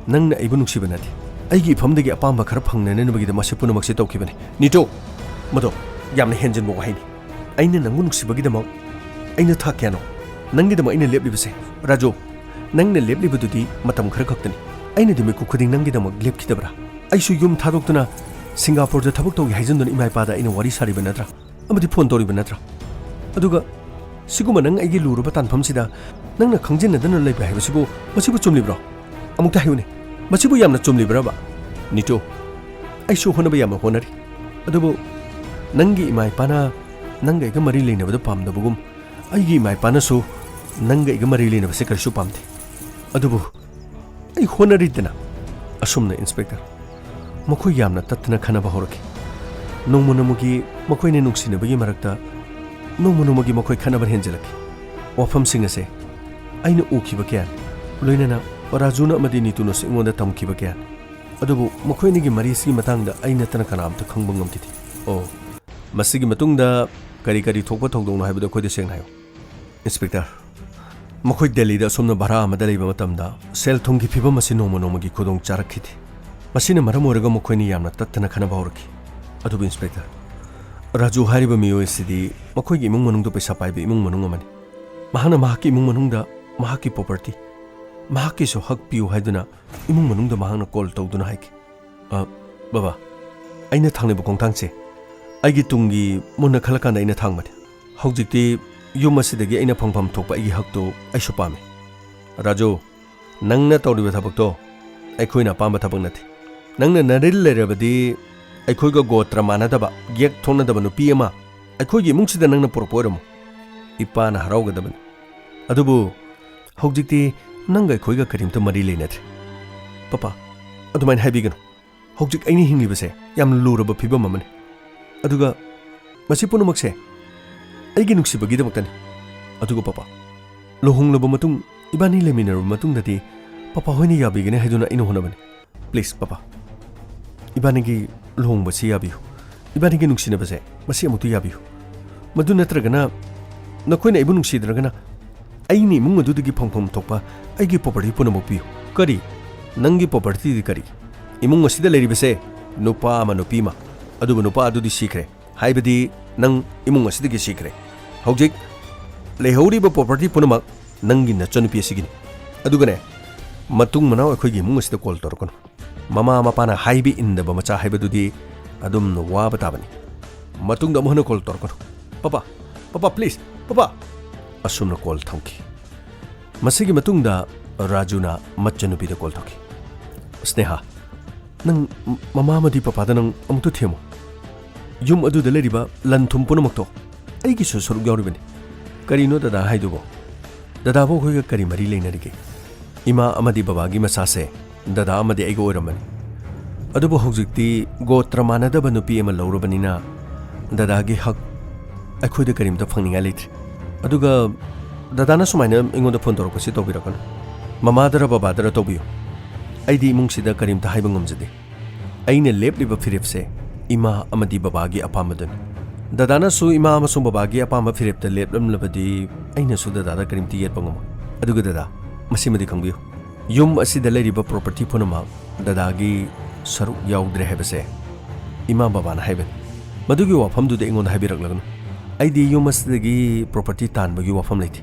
ꯅꯪꯅ ꯑꯩꯕꯨ ꯅꯨꯡꯁꯤꯕ ꯅꯠꯇꯦ꯫ ꯑꯩꯒꯤ ꯏꯐꯝꯗꯒꯤ ꯑꯄꯥꯝꯕ ꯈꯔ ꯐꯪꯅꯅꯕꯒꯤꯗꯃꯛ ꯃꯁꯤ ꯄꯨꯝꯅꯃꯛꯁꯦ ꯇꯧꯈꯤꯕꯅꯤ꯫ ꯅꯤꯇꯨ, ꯃꯗꯣ ꯌꯥꯝꯅ ꯍꯦꯟꯖꯤꯟꯕ ꯋꯥꯍꯩꯅꯤ꯫ ꯑꯩꯅ ꯅꯪꯕꯨ ꯅꯨꯡꯁꯤꯕꯒꯤꯗꯃꯛ ꯑꯩꯅ ꯊꯥꯛ ꯀꯌꯥꯅꯣ ꯅꯪꯒꯤꯗꯃꯛ ꯑꯩꯅ ꯂꯦꯞꯂꯤꯕꯁꯦ? ꯔꯥꯖꯨ, ꯅꯪꯅ ꯂꯦꯞꯂꯤꯕꯗꯨꯗꯤ ꯃꯇꯝ ꯈꯔ ꯈꯛꯇꯅꯤ꯫ ꯑꯩꯅꯗꯤ ꯃꯤꯀꯨꯞ ꯈꯨꯗꯤꯡ ꯅꯪꯒꯤꯗꯃꯛ ꯂꯦꯞꯈꯤꯗꯕ꯭ꯔꯥ? ꯑꯩꯁꯨ ꯌꯨꯝ ꯊꯥꯗꯣꯛꯇꯨꯅ ꯁꯤꯡꯒꯥꯄꯨꯔꯗ ꯊꯕꯛ ꯇꯧꯒꯦ ꯍꯥꯏꯖꯟꯗꯨꯅ ꯏꯃꯥ ꯏꯄꯥꯗ ꯑꯩꯅ ꯋꯥꯔꯤ ꯁꯥꯔꯤꯕ ꯅꯠꯇ꯭ꯔꯥ? ꯑꯃꯗꯤ ꯐꯣꯟ ꯇꯧꯔꯤꯕ ꯅꯠꯇ꯭ꯔꯥ? ꯑꯗꯨꯒ ꯁꯤꯒꯨꯝꯕ ꯅꯪ ꯑꯩꯒꯤ ꯂꯨꯔꯕ ꯇꯥꯟꯐꯝꯁꯤꯗ ꯅꯪꯅ ꯈꯪꯖꯤꯟꯅꯗꯅ ꯂꯩꯕ ꯍꯥꯏꯕꯁꯤꯕꯨ, ꯃꯁꯤꯕꯨ ꯆꯨꯝꯂꯤꯕ꯭ꯔꯣ? ꯑꯃꯨꯛꯇ ꯍꯥꯏꯌꯨꯅꯦ, ꯃꯁꯤꯕꯨ ꯌꯥꯝꯅ ꯆꯨꯝꯂꯤꯕ꯭ꯔꯕ? ꯅꯤꯇꯨ, ꯑꯩꯁꯨ ꯍꯣꯠꯅꯕ ꯌꯥꯝꯅ ꯍꯣꯠꯅꯔꯤ꯫ ꯑꯗꯨꯕꯨ ꯅꯪꯒꯤ ꯏꯃꯥ ꯏꯄꯥꯅ ꯅꯪꯒ ꯑꯩꯒ ꯃꯔꯤ ꯂꯩꯅꯕꯗ ꯄꯥꯝꯗꯕꯒꯨꯝ, ꯑꯩꯒꯤ ꯏꯃꯥ ꯏꯄꯥꯅꯁꯨ ꯅꯪꯒ ꯑꯩꯒ ꯃꯔꯤ ꯂꯩꯅꯕꯁꯦ ꯀꯔꯤꯁꯨ ꯄꯥꯝꯗꯦ꯫ ꯑꯗꯨꯕꯨ ꯑꯩ ꯍꯣꯠꯅꯔꯤꯗꯅ꯫ ꯑꯁꯨꯝꯅ, ꯏꯟꯁꯄꯦꯛꯇꯔ, ꯃꯈꯣꯏ ꯌꯥꯝꯅ ꯇꯠꯇꯅ ꯈꯟꯅꯕ ꯍꯧꯔꯛꯈꯤ꯫ ꯅꯣꯡꯃ ꯅꯣꯡꯃꯒꯤ ꯃꯈꯣꯏꯅ ꯅꯨꯡꯁꯤꯅꯕꯒꯤ ꯃꯔꯛꯇ ꯅꯣꯡꯃ ꯅꯣꯡꯃꯒꯤ ꯃꯈꯣꯏ ꯈꯟꯅꯕ ꯍꯦꯟꯖꯤꯜꯂꯛꯈꯤ꯫ ꯋꯥꯐꯝꯁꯤꯡ ꯑꯁꯦ ꯑꯩꯅ ꯎꯈꯤꯕ ꯀꯌꯥꯅꯤ, ꯂꯣꯏꯅꯅ ꯔꯥꯖꯨꯅ ꯑꯃꯗꯤ ꯅꯤꯇꯨꯅꯁꯨ ꯑꯩꯉꯣꯟꯗ ꯇꯝꯈꯤꯕ ꯀꯌꯥꯅꯤ꯫ ꯑꯗꯨꯕꯨ ꯃꯈꯣꯏ ꯑꯅꯤꯒꯤ ꯃꯔꯤ ꯑꯁꯤꯒꯤ ꯃꯇꯥꯡꯗ ꯑꯩ ꯅꯠꯇꯅ ꯀꯅꯥꯝꯇ ꯈꯪꯕ ꯉꯝꯈꯤꯗꯦ꯫ ꯑꯣ, ꯃꯁꯤꯒꯤ ꯃꯇꯨꯡꯗ ꯀꯔꯤ ꯀꯔꯤ ꯊꯣꯛꯄ ꯊꯧꯗꯣꯛꯅꯣ ꯍꯥꯏꯕꯗꯨ ꯑꯩꯈꯣꯏꯗ ꯁꯦꯡꯅ ꯍꯥꯏꯌꯨ꯫ ꯏꯟꯁꯄꯦꯛꯇꯔ, ꯃꯈꯣꯏ ꯗꯦꯜꯂꯤꯗ ꯑꯁꯨꯝꯅ ꯚꯔꯥ ꯑꯃꯗ ꯂꯩꯕ ꯃꯇꯝꯗ ꯁꯦꯜ ꯊꯨꯝꯒꯤ ꯐꯤꯕꯝ ꯑꯁꯤ ꯅꯣꯡꯃ ꯅꯣꯡꯃꯒꯤ ꯈꯨꯗꯣꯡ ꯆꯥꯔꯛꯈꯤꯗꯦ꯫ ꯃꯁꯤꯅ ꯃꯔꯝ ꯑꯣꯏꯔꯒ ꯃꯈꯣꯏꯅ ꯌꯥꯝꯅ ꯇꯠꯇꯅ ꯈꯟꯅꯕ ꯍꯧꯔꯛꯈꯤ꯫ ꯑꯗꯨꯕꯨ ꯏꯟꯁꯄꯦꯛꯇꯔ, ꯔꯥꯖꯨ ꯍꯥꯏꯔꯤꯕ ꯃꯤꯑꯣꯏ ꯑꯁꯤꯗꯤ ꯃꯈꯣꯏꯒꯤ ꯏꯃꯨꯡ ꯃꯅꯨꯡꯗ ꯄꯩꯁꯥ ꯄꯥꯏꯕ ꯏꯃꯨꯡ ꯃꯅꯨꯡ ꯑꯃꯅꯤ꯫ ꯃꯍꯥꯛꯅ ꯃꯍꯥꯛꯀꯤ ꯏꯃꯨꯡ ꯃꯅꯨꯡꯗ ꯃꯍꯥꯛꯀꯤ ꯄ꯭ꯔꯣꯄꯔꯇꯤ, ꯃꯍꯥꯛꯀꯤꯁꯨ ꯍꯛ ꯄꯤꯌꯨ ꯍꯥꯏꯗꯨꯅ ꯏꯃꯨꯡ ꯃꯅꯨꯡꯗ ꯃꯍꯥꯛꯅ ꯀꯣꯜ ꯇꯧꯗꯨꯅ ꯍꯥꯏꯈꯤ꯫ "ꯑ, ꯕꯕꯥ, ꯑꯩꯅ ꯊꯥꯡꯂꯤꯕ ꯈꯣꯡꯊꯥꯡꯁꯦ ꯑꯩꯒꯤ ꯇꯨꯡꯒꯤ ꯃꯨꯟꯅ ꯈꯜꯂꯀꯥꯟꯗ ꯑꯩꯅ ꯊꯥꯡꯕꯅꯤ꯫ ꯍꯧꯖꯤꯛꯇꯤ ꯌꯨꯝ ꯑꯁꯤꯗꯒꯤ ꯑꯩꯅ ꯐꯪꯐꯝ ꯊꯣꯛꯄ ꯑꯩꯒꯤ ꯍꯛꯇꯨ ꯑꯩꯁꯨ ꯄꯥꯝꯃꯤ꯫ ꯔꯥꯖꯨ, ꯅꯪꯅ ꯇꯧꯔꯤꯕ ꯊꯕꯛꯇꯣ ꯑꯩꯈꯣꯏꯅ ꯑꯄꯥꯝꯕ ꯊꯕꯛ ꯅꯠꯇꯦ꯫ ꯅꯪꯅ ꯅꯔꯤꯜ ꯂꯩꯔꯕꯗꯤ ꯑꯩꯈꯣꯏꯒ ꯒꯣꯇ꯭ꯔ ꯃꯥꯟꯅꯗꯕ, ꯌꯦꯛ ꯊꯣꯛꯅꯗꯕ ꯅꯨꯄꯤ ꯑꯃ ꯑꯩꯈꯣꯏꯒꯤ ꯏꯃꯨꯡꯁꯤꯗ ꯅꯪꯅ ꯄꯨꯔꯛꯄ ꯑꯣꯏꯔꯝꯃꯣ꯫ ꯏꯄꯥꯅ ꯍꯔꯥꯎꯒꯗꯕꯅꯤ꯫ ꯑꯗꯨꯕꯨ ꯍꯧꯖꯤꯛꯇꯤ ꯅꯪꯒ ꯑꯩꯈꯣꯏꯒ ꯀꯔꯤꯝꯇ ꯃꯔꯤ ꯂꯩꯅꯗ꯭ꯔꯦ꯫ ꯄꯄꯥ, ꯑꯗꯨꯃꯥꯏꯅ ꯍꯥꯏꯕꯤꯒꯅꯨ꯫ ꯍꯧꯖꯤꯛ ꯑꯩꯅ ꯍꯤꯡꯂꯤꯕꯁꯦ ꯌꯥꯝ ꯂꯨꯔꯕ ꯐꯤꯕꯝ ꯑꯃꯅꯤ꯫ ꯑꯗꯨꯒ ꯃꯁꯤ ꯄꯨꯝꯅꯃꯛꯁꯦ ꯑꯩꯒꯤ ꯅꯨꯡꯁꯤꯕꯒꯤꯗꯃꯛꯇꯅꯤ꯫ ꯑꯗꯨꯒ ꯄꯄꯥ, ꯂꯨꯍꯣꯡꯂꯕ ꯃꯇꯨꯡ, ꯏꯕꯥꯅꯤ ꯂꯩꯃꯤꯟꯅꯔꯕ ꯃꯇꯨꯡꯗꯗꯤ ꯄꯄꯥ ꯍꯣꯏꯅ ꯌꯥꯕꯤꯒꯅꯤ ꯍꯥꯏꯗꯨꯅ ꯑꯩꯅ ꯍꯣꯠꯅꯕꯅꯤ꯫ ꯄ꯭ꯂꯤꯖ ꯄꯄꯥ, ꯏꯕꯥꯅꯤꯒꯤ ꯂꯨꯍꯣꯡꯕꯁꯤ ꯌꯥꯕꯤꯌꯨ꯫ ꯏꯕꯥꯅꯤꯒꯤ ꯅꯨꯡꯁꯤꯅꯕꯁꯦ ꯃꯁꯤ ꯑꯃꯨꯛꯇ ꯌꯥꯕꯤꯌꯨ꯫ ꯃꯗꯨ ꯅꯠꯇ꯭ꯔꯒꯅ ꯅꯈꯣꯏꯅ ꯑꯩꯕꯨ ꯅꯨꯡꯁꯤꯗ꯭ꯔꯒꯅ ꯑꯩꯅ ꯏꯃꯨꯡ ꯑꯗꯨꯗꯒꯤ ꯐꯪꯐꯝ ꯊꯣꯛꯄ ꯑꯩꯒꯤ ꯄ꯭ꯔꯣꯄꯔꯇꯤ ꯄꯨꯝꯅꯃꯛ ꯄꯤꯌꯨ꯫ ꯀꯔꯤ? ꯅꯪꯒꯤ ꯄ꯭ꯔꯣꯄꯔꯇꯤꯗꯤ ꯀꯔꯤ? ꯏꯃꯨꯡ ꯑꯁꯤꯗ ꯂꯩꯔꯤꯕꯁꯦ ꯅꯨꯄꯥ ꯑꯃ, ꯅꯨꯄꯤ ꯑꯃ, ꯑꯗꯨꯕꯨ ꯅꯨꯄꯥ ꯑꯗꯨꯗꯤ ꯁꯤꯈ꯭ꯔꯦ꯫ ꯍꯥꯏꯕꯗꯤ ꯅꯪ ꯏꯃꯨꯡ ꯑꯁꯤꯗꯒꯤ ꯁꯤꯈ꯭ꯔꯦ꯫ ꯍꯧꯖꯤꯛ ꯂꯩꯍꯧꯔꯤꯕ ꯄ꯭ꯔꯣꯄꯔꯇꯤ ꯄꯨꯝꯅꯃꯛ ꯅꯪꯒꯤ ꯅꯆꯟꯅꯨꯄꯤ ꯑꯁꯤꯒꯤꯅꯤ꯫ ꯑꯗꯨꯒꯅꯦ, ꯃꯇꯨꯡ ꯃꯅꯥꯎ ꯑꯩꯈꯣꯏꯒꯤ ꯏꯃꯨꯡ ꯑꯁꯤꯗ ꯀꯣꯜ ꯇꯧꯔꯛꯀꯅꯨ꯫ ꯃꯃꯥ ꯃꯄꯥꯅ ꯍꯥꯏꯕ ꯏꯟꯗꯕ ꯃꯆꯥ ꯍꯥꯏꯕꯗꯨꯗꯤ ꯑꯗꯨꯝꯅ ꯋꯥꯕ ꯇꯥꯕꯅꯤ꯫ ꯃꯇꯨꯡꯗ ꯑꯃꯨꯛ ꯍꯟꯅ ꯀꯣꯜ ꯇꯧꯔꯛꯀꯅꯨ꯫ Papa, papa, please, papa. ꯑꯁꯨꯝꯅ ꯀꯣꯜ ꯊꯝꯈꯤ꯫ ꯃꯁꯤꯒꯤ ꯃꯇꯨꯡꯗ ꯔꯥꯖꯨꯅ ꯃꯆꯟꯅꯨꯄꯤꯗ ꯀꯣꯜ ꯇꯧꯈꯤ꯫ "ꯁ꯭ꯅꯦꯍꯥ, ꯅꯪ ꯃꯃꯥ ꯑꯃꯗꯤ ꯄꯄꯥꯗ ꯅꯪ ꯑꯃꯨꯛꯇ ꯊꯦꯝꯃꯨ꯫ ꯌꯨꯝ ꯑꯗꯨꯗ ꯂꯩꯔꯤꯕ ꯂꯟ ꯊꯨꯝ ꯄꯨꯝꯅꯃꯛꯇꯣ ꯑꯩꯒꯤꯁꯨ ꯁꯔꯨꯛ ꯌꯥꯎꯔꯤꯕꯅꯤ꯫ ꯀꯔꯤꯅꯣ ꯗꯗꯥ ꯍꯥꯏꯗꯨꯕꯣ? ꯗꯗꯥꯕꯨ ꯑꯩꯈꯣꯏꯒ ꯀꯔꯤ ꯃꯔꯤ ꯂꯩꯅꯔꯤꯒꯦ? ꯏꯃꯥ ꯑꯃꯗꯤ ꯕꯕꯥꯒꯤ ꯃꯆꯥꯁꯦ ꯗꯗꯥ ꯑꯃꯗꯤ ꯑꯩꯒ ꯑꯣꯏꯔꯝꯕꯅꯤ꯫ ꯑꯗꯨꯕꯨ ꯍꯧꯖꯤꯛꯇꯤ ꯒꯣꯇ꯭ꯔ ꯃꯥꯟꯅꯗꯕ ꯅꯨꯄꯤ ꯑꯃ ꯂꯧꯔꯕꯅꯤꯅ ꯗꯗꯥꯒꯤ ꯍꯛ ꯑꯩꯈꯣꯏꯗ ꯀꯔꯤꯝꯇ ꯐꯪꯅꯤꯡꯉꯥꯏ ꯂꯩꯇ꯭ꯔꯦ꯫ ꯑꯗꯨꯒ ꯗꯗꯥꯅ ꯁꯨꯃꯥꯏꯅ ꯑꯩꯉꯣꯟꯗ ꯐꯣꯟ ꯇꯧꯔꯛꯄꯁꯤ ꯇꯧꯕꯤꯔꯛꯀꯅꯨ꯫ ꯃꯃꯥꯗꯔ ꯕꯕꯥꯗꯔ ꯇꯧꯕꯤꯌꯨ꯫ ꯑꯩꯗꯤ ꯏꯃꯨꯡꯁꯤꯗ ꯀꯔꯤꯝꯇ ꯍꯥꯏꯕ ꯉꯝꯖꯗꯦ꯫ ꯑꯩꯅ ꯂꯦꯞꯂꯤꯕ ꯐꯤꯔꯦꯞꯁꯦ ꯏꯃꯥ ꯑꯃꯗꯤ ꯕꯕꯥꯒꯤ ꯑꯄꯥꯝꯕꯗꯨꯅꯤ꯫ ꯗꯗꯥꯅꯁꯨ ꯏꯃꯥ ꯑꯃꯁꯨꯡ ꯕꯕꯥꯒꯤ ꯑꯄꯥꯝꯕ ꯐꯤꯔꯦꯞꯇ ꯂꯦꯞꯂꯝꯂꯕꯗꯤ ꯑꯩꯅꯁꯨ ꯗꯗꯥꯗ ꯀꯔꯤꯝꯇ ꯌꯦꯠꯄ ꯉꯝꯃꯣꯏ꯫ ꯑꯗꯨꯒ ꯗꯗꯥ, ꯃꯁꯤꯃꯗꯤ ꯈꯪꯕꯤꯌꯨ, ꯌꯨꯝ ꯑꯁꯤꯗ ꯂꯩꯔꯤꯕ ꯄ꯭ꯔꯣꯄꯔꯇꯤ ꯄꯨꯝꯅꯃꯛ ꯗꯗꯥꯒꯤ ꯁꯔꯨꯛ ꯌꯥꯎꯗ꯭ꯔꯦ ꯍꯥꯏꯕꯁꯦ ꯏꯃꯥ ꯕꯕꯥꯅ ꯍꯥꯏꯕꯅꯤ꯫ ꯃꯗꯨꯒꯤ ꯋꯥꯐꯝꯗꯨꯗꯤ ꯑꯩꯉꯣꯟꯗ ꯍꯥꯏꯕꯤꯔꯛꯂꯒꯅꯨ꯫ ꯑꯩꯗꯤ ꯌꯨꯝ ꯑꯁꯤꯗꯒꯤ ꯄ꯭ꯔꯣꯄꯔꯇꯤ ꯇꯥꯟꯕꯒꯤ ꯋꯥꯐꯝ ꯂꯩꯇꯦ꯫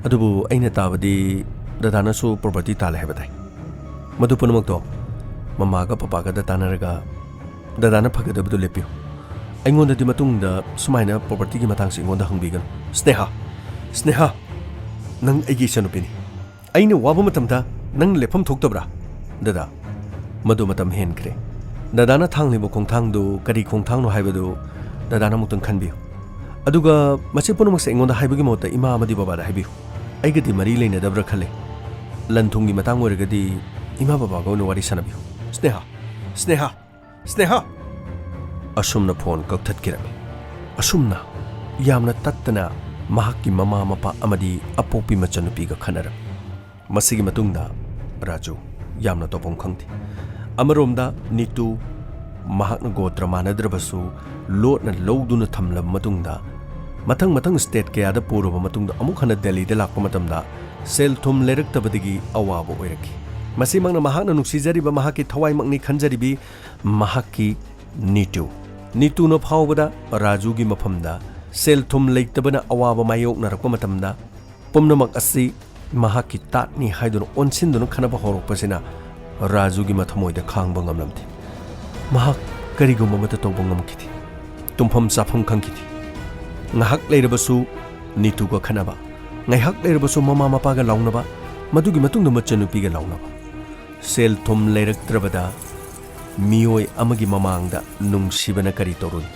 ꯑꯗꯨꯕꯨ ꯑꯩꯅ ꯇꯥꯕꯗꯤ ꯗꯗꯥꯅꯁꯨ ꯄ꯭ꯔꯣꯄꯔꯇꯤ ꯇꯥꯜꯂꯦ ꯍꯥꯏꯕ ꯇꯥꯏ꯫ ꯃꯗꯨ ꯄꯨꯝꯅꯃꯛꯇꯣ ꯃꯃꯥꯒ ꯄꯄꯥꯒꯗ ꯇꯥꯟꯅꯔꯒ ꯗꯗꯥꯅ ꯐꯒꯗꯕꯗꯨ ꯂꯦꯞꯄꯤꯌꯨ꯫ ꯑꯩꯉꯣꯟꯗꯗꯤ ꯃꯇꯨꯡꯗ ꯁꯨꯃꯥꯏꯅ ꯄ꯭ꯔꯣꯄꯔꯇꯤꯒꯤ ꯃꯇꯥꯡꯁꯤ ꯑꯩꯉꯣꯟꯗ ꯍꯪꯕꯤꯒꯅꯨ꯫ ꯁ꯭ꯅꯦꯍꯥ, ꯁ꯭ꯅꯦꯍꯥ, ꯅꯪ ꯑꯩꯒꯤ ꯏꯆꯟꯅꯨꯄꯤꯅꯤ꯫ ꯑꯩꯅ ꯋꯥꯕ ꯃꯇꯝꯗ ꯅꯪ ꯂꯦꯞꯐꯝ ꯊꯣꯛꯇꯕ꯭ꯔꯥ? ꯗꯗꯥ, ꯃꯗꯨ ꯃꯇꯝ ꯍꯦꯟꯈ꯭ꯔꯦ꯫ ꯗꯗꯥꯅ ꯊꯥꯡꯂꯤꯕ ꯈꯣꯡꯊꯥꯡꯗꯨ ꯀꯔꯤ ꯈꯣꯡꯊꯥꯡꯅꯣ ꯍꯥꯏꯕꯗꯨ ꯗꯗꯥꯅ ꯑꯃꯨꯛꯇꯪ ꯈꯟꯕꯤꯌꯨ꯫ ꯑꯗꯨꯒ ꯃꯁꯤ ꯄꯨꯝꯅꯃꯛꯁꯦ ꯑꯩꯉꯣꯟꯗ ꯍꯥꯏꯕꯒꯤ ꯃꯍꯨꯠꯇ ꯏꯃꯥ ꯑꯃꯗꯤ ꯕꯕꯥꯗ ꯍꯥꯏꯕꯤꯌꯨ꯫ ꯑꯩꯒꯗꯤ ꯃꯔꯤ ꯂꯩꯅꯗꯕ꯭ꯔꯥ ꯈꯜꯂꯦ꯫ ꯂꯟ ꯊꯨꯝꯒꯤ ꯃꯇꯥꯡ ꯑꯣꯏꯔꯒꯗꯤ ꯏꯃꯥ ꯕꯕꯥꯒ ꯑꯣꯏꯅ ꯋꯥꯔꯤ ꯁꯥꯟꯅꯕꯤꯌꯨ꯫ ꯁ꯭ꯅꯦꯍꯥ! ꯁ꯭ꯅꯦꯍꯥ! ꯁ꯭ꯅꯦꯍꯥ! ꯑꯁꯨꯝꯅ ꯐꯣꯟ ꯀꯛꯊꯠꯈꯤꯔꯝꯃꯤ꯫ ꯑꯁꯨꯝꯅ ꯌꯥꯝꯅ ꯇꯠꯇꯅ ꯃꯍꯥꯛꯀꯤ ꯃꯃꯥ ꯃꯄꯥ ꯑꯃꯗꯤ ꯑꯄꯣꯛꯄꯤ ꯃꯆꯟꯅꯨꯄꯤꯒ ꯈꯠꯅꯔꯝꯃꯤ꯫ ꯃꯁꯤꯒꯤ ꯃꯇꯨꯡꯗ ꯔꯥꯖꯨ ꯌꯥꯝꯅ ꯇꯧꯐꯝ ꯈꯪꯗꯦ꯫ ꯑꯃꯔꯣꯝꯗ ꯅꯤꯇꯨ, ꯃꯍꯥꯛꯅ ꯒꯣꯇ꯭ꯔ ꯃꯥꯟꯅꯗ꯭ꯔꯕꯁꯨ ꯂꯣꯠꯅ ꯂꯧꯗꯨꯅ ꯊꯝꯂꯕ ꯃꯇꯨꯡꯗ ꯃꯊꯪ ꯃꯊꯪ ꯁ꯭ꯇꯦꯠ ꯀꯌꯥꯗ ꯄꯨꯔꯕ ꯃꯇꯨꯡꯗ ꯑꯃꯨꯛ ꯍꯟꯅ ꯗꯦꯜꯂꯤꯗ ꯂꯥꯛꯄ ꯃꯇꯝꯗ ꯁꯦꯜ ꯊꯨꯝ ꯂꯩꯔꯛꯇꯕꯗꯒꯤ ꯑꯋꯥꯕ ꯑꯣꯏꯔꯛꯈꯤ꯫ ꯃꯁꯤꯃꯛꯅ ꯃꯍꯥꯛꯅ ꯅꯨꯡꯁꯤꯖꯔꯤꯕ ꯃꯍꯥꯛꯀꯤ ꯊꯋꯥꯏꯃꯛꯅꯤ ꯈꯟꯖꯔꯤꯕꯤ ꯃꯍꯥꯛꯀꯤ ꯅꯤꯇꯨ꯫ ꯅꯤꯇꯨꯅ ꯐꯥꯎꯕꯗ ꯔꯥꯖꯨꯒꯤ ꯃꯐꯝꯗ ꯁꯦꯜ ꯊꯨꯝ ꯂꯩꯇꯕꯅ ꯑꯋꯥꯕ ꯃꯥꯌꯣꯛꯅꯔꯛꯄ ꯃꯇꯝꯗ ꯄꯨꯝꯅꯃꯛ ꯑꯁꯤ ꯃꯍꯥꯛꯀꯤ ꯇꯥꯠꯅꯤ ꯍꯥꯏꯗꯨꯅ ꯑꯣꯟꯁꯤꯟꯗꯨꯅ ꯈꯟꯅꯕ ꯍꯧꯔꯛꯄꯁꯤꯅ ꯔꯥꯖꯨꯒꯤ ꯃꯊꯃꯣꯏꯗ ꯈꯥꯡꯕ ꯉꯝꯂꯝꯗꯦ꯫ ꯃꯍꯥꯛ ꯀꯔꯤꯒꯨꯝꯕ ꯑꯃꯠꯇ ꯇꯧꯕ ꯉꯝꯈꯤꯗꯦ꯫ ꯇꯨꯝꯐꯝ ꯆꯥꯐꯝ ꯈꯪꯈꯤꯗꯦ꯫ ꯉꯥꯏꯍꯥꯛ ꯂꯩꯔꯕꯁꯨ ꯅꯤꯇꯨꯒ ꯈꯠꯅꯕ, ꯉꯥꯏꯍꯥꯛ ꯂꯩꯔꯕꯁꯨ ꯃꯃꯥ ꯃꯄꯥꯒ ꯂꯥꯎꯅꯕ, ꯃꯗꯨꯒꯤ ꯃꯇꯨꯡꯗ ꯃꯆꯟꯅꯨꯄꯤꯒ ꯂꯥꯎꯅꯕ꯫ ꯁꯦꯜ ꯊꯨꯝ ꯂꯩꯔꯛꯇ꯭ꯔꯕꯗ ꯃꯤꯑꯣꯏ ꯑꯃꯒꯤ ꯃꯃꯥꯡꯗ ꯅꯨꯡꯁꯤꯕꯅ ꯀꯔꯤ ꯇꯧꯔꯨꯅꯤ?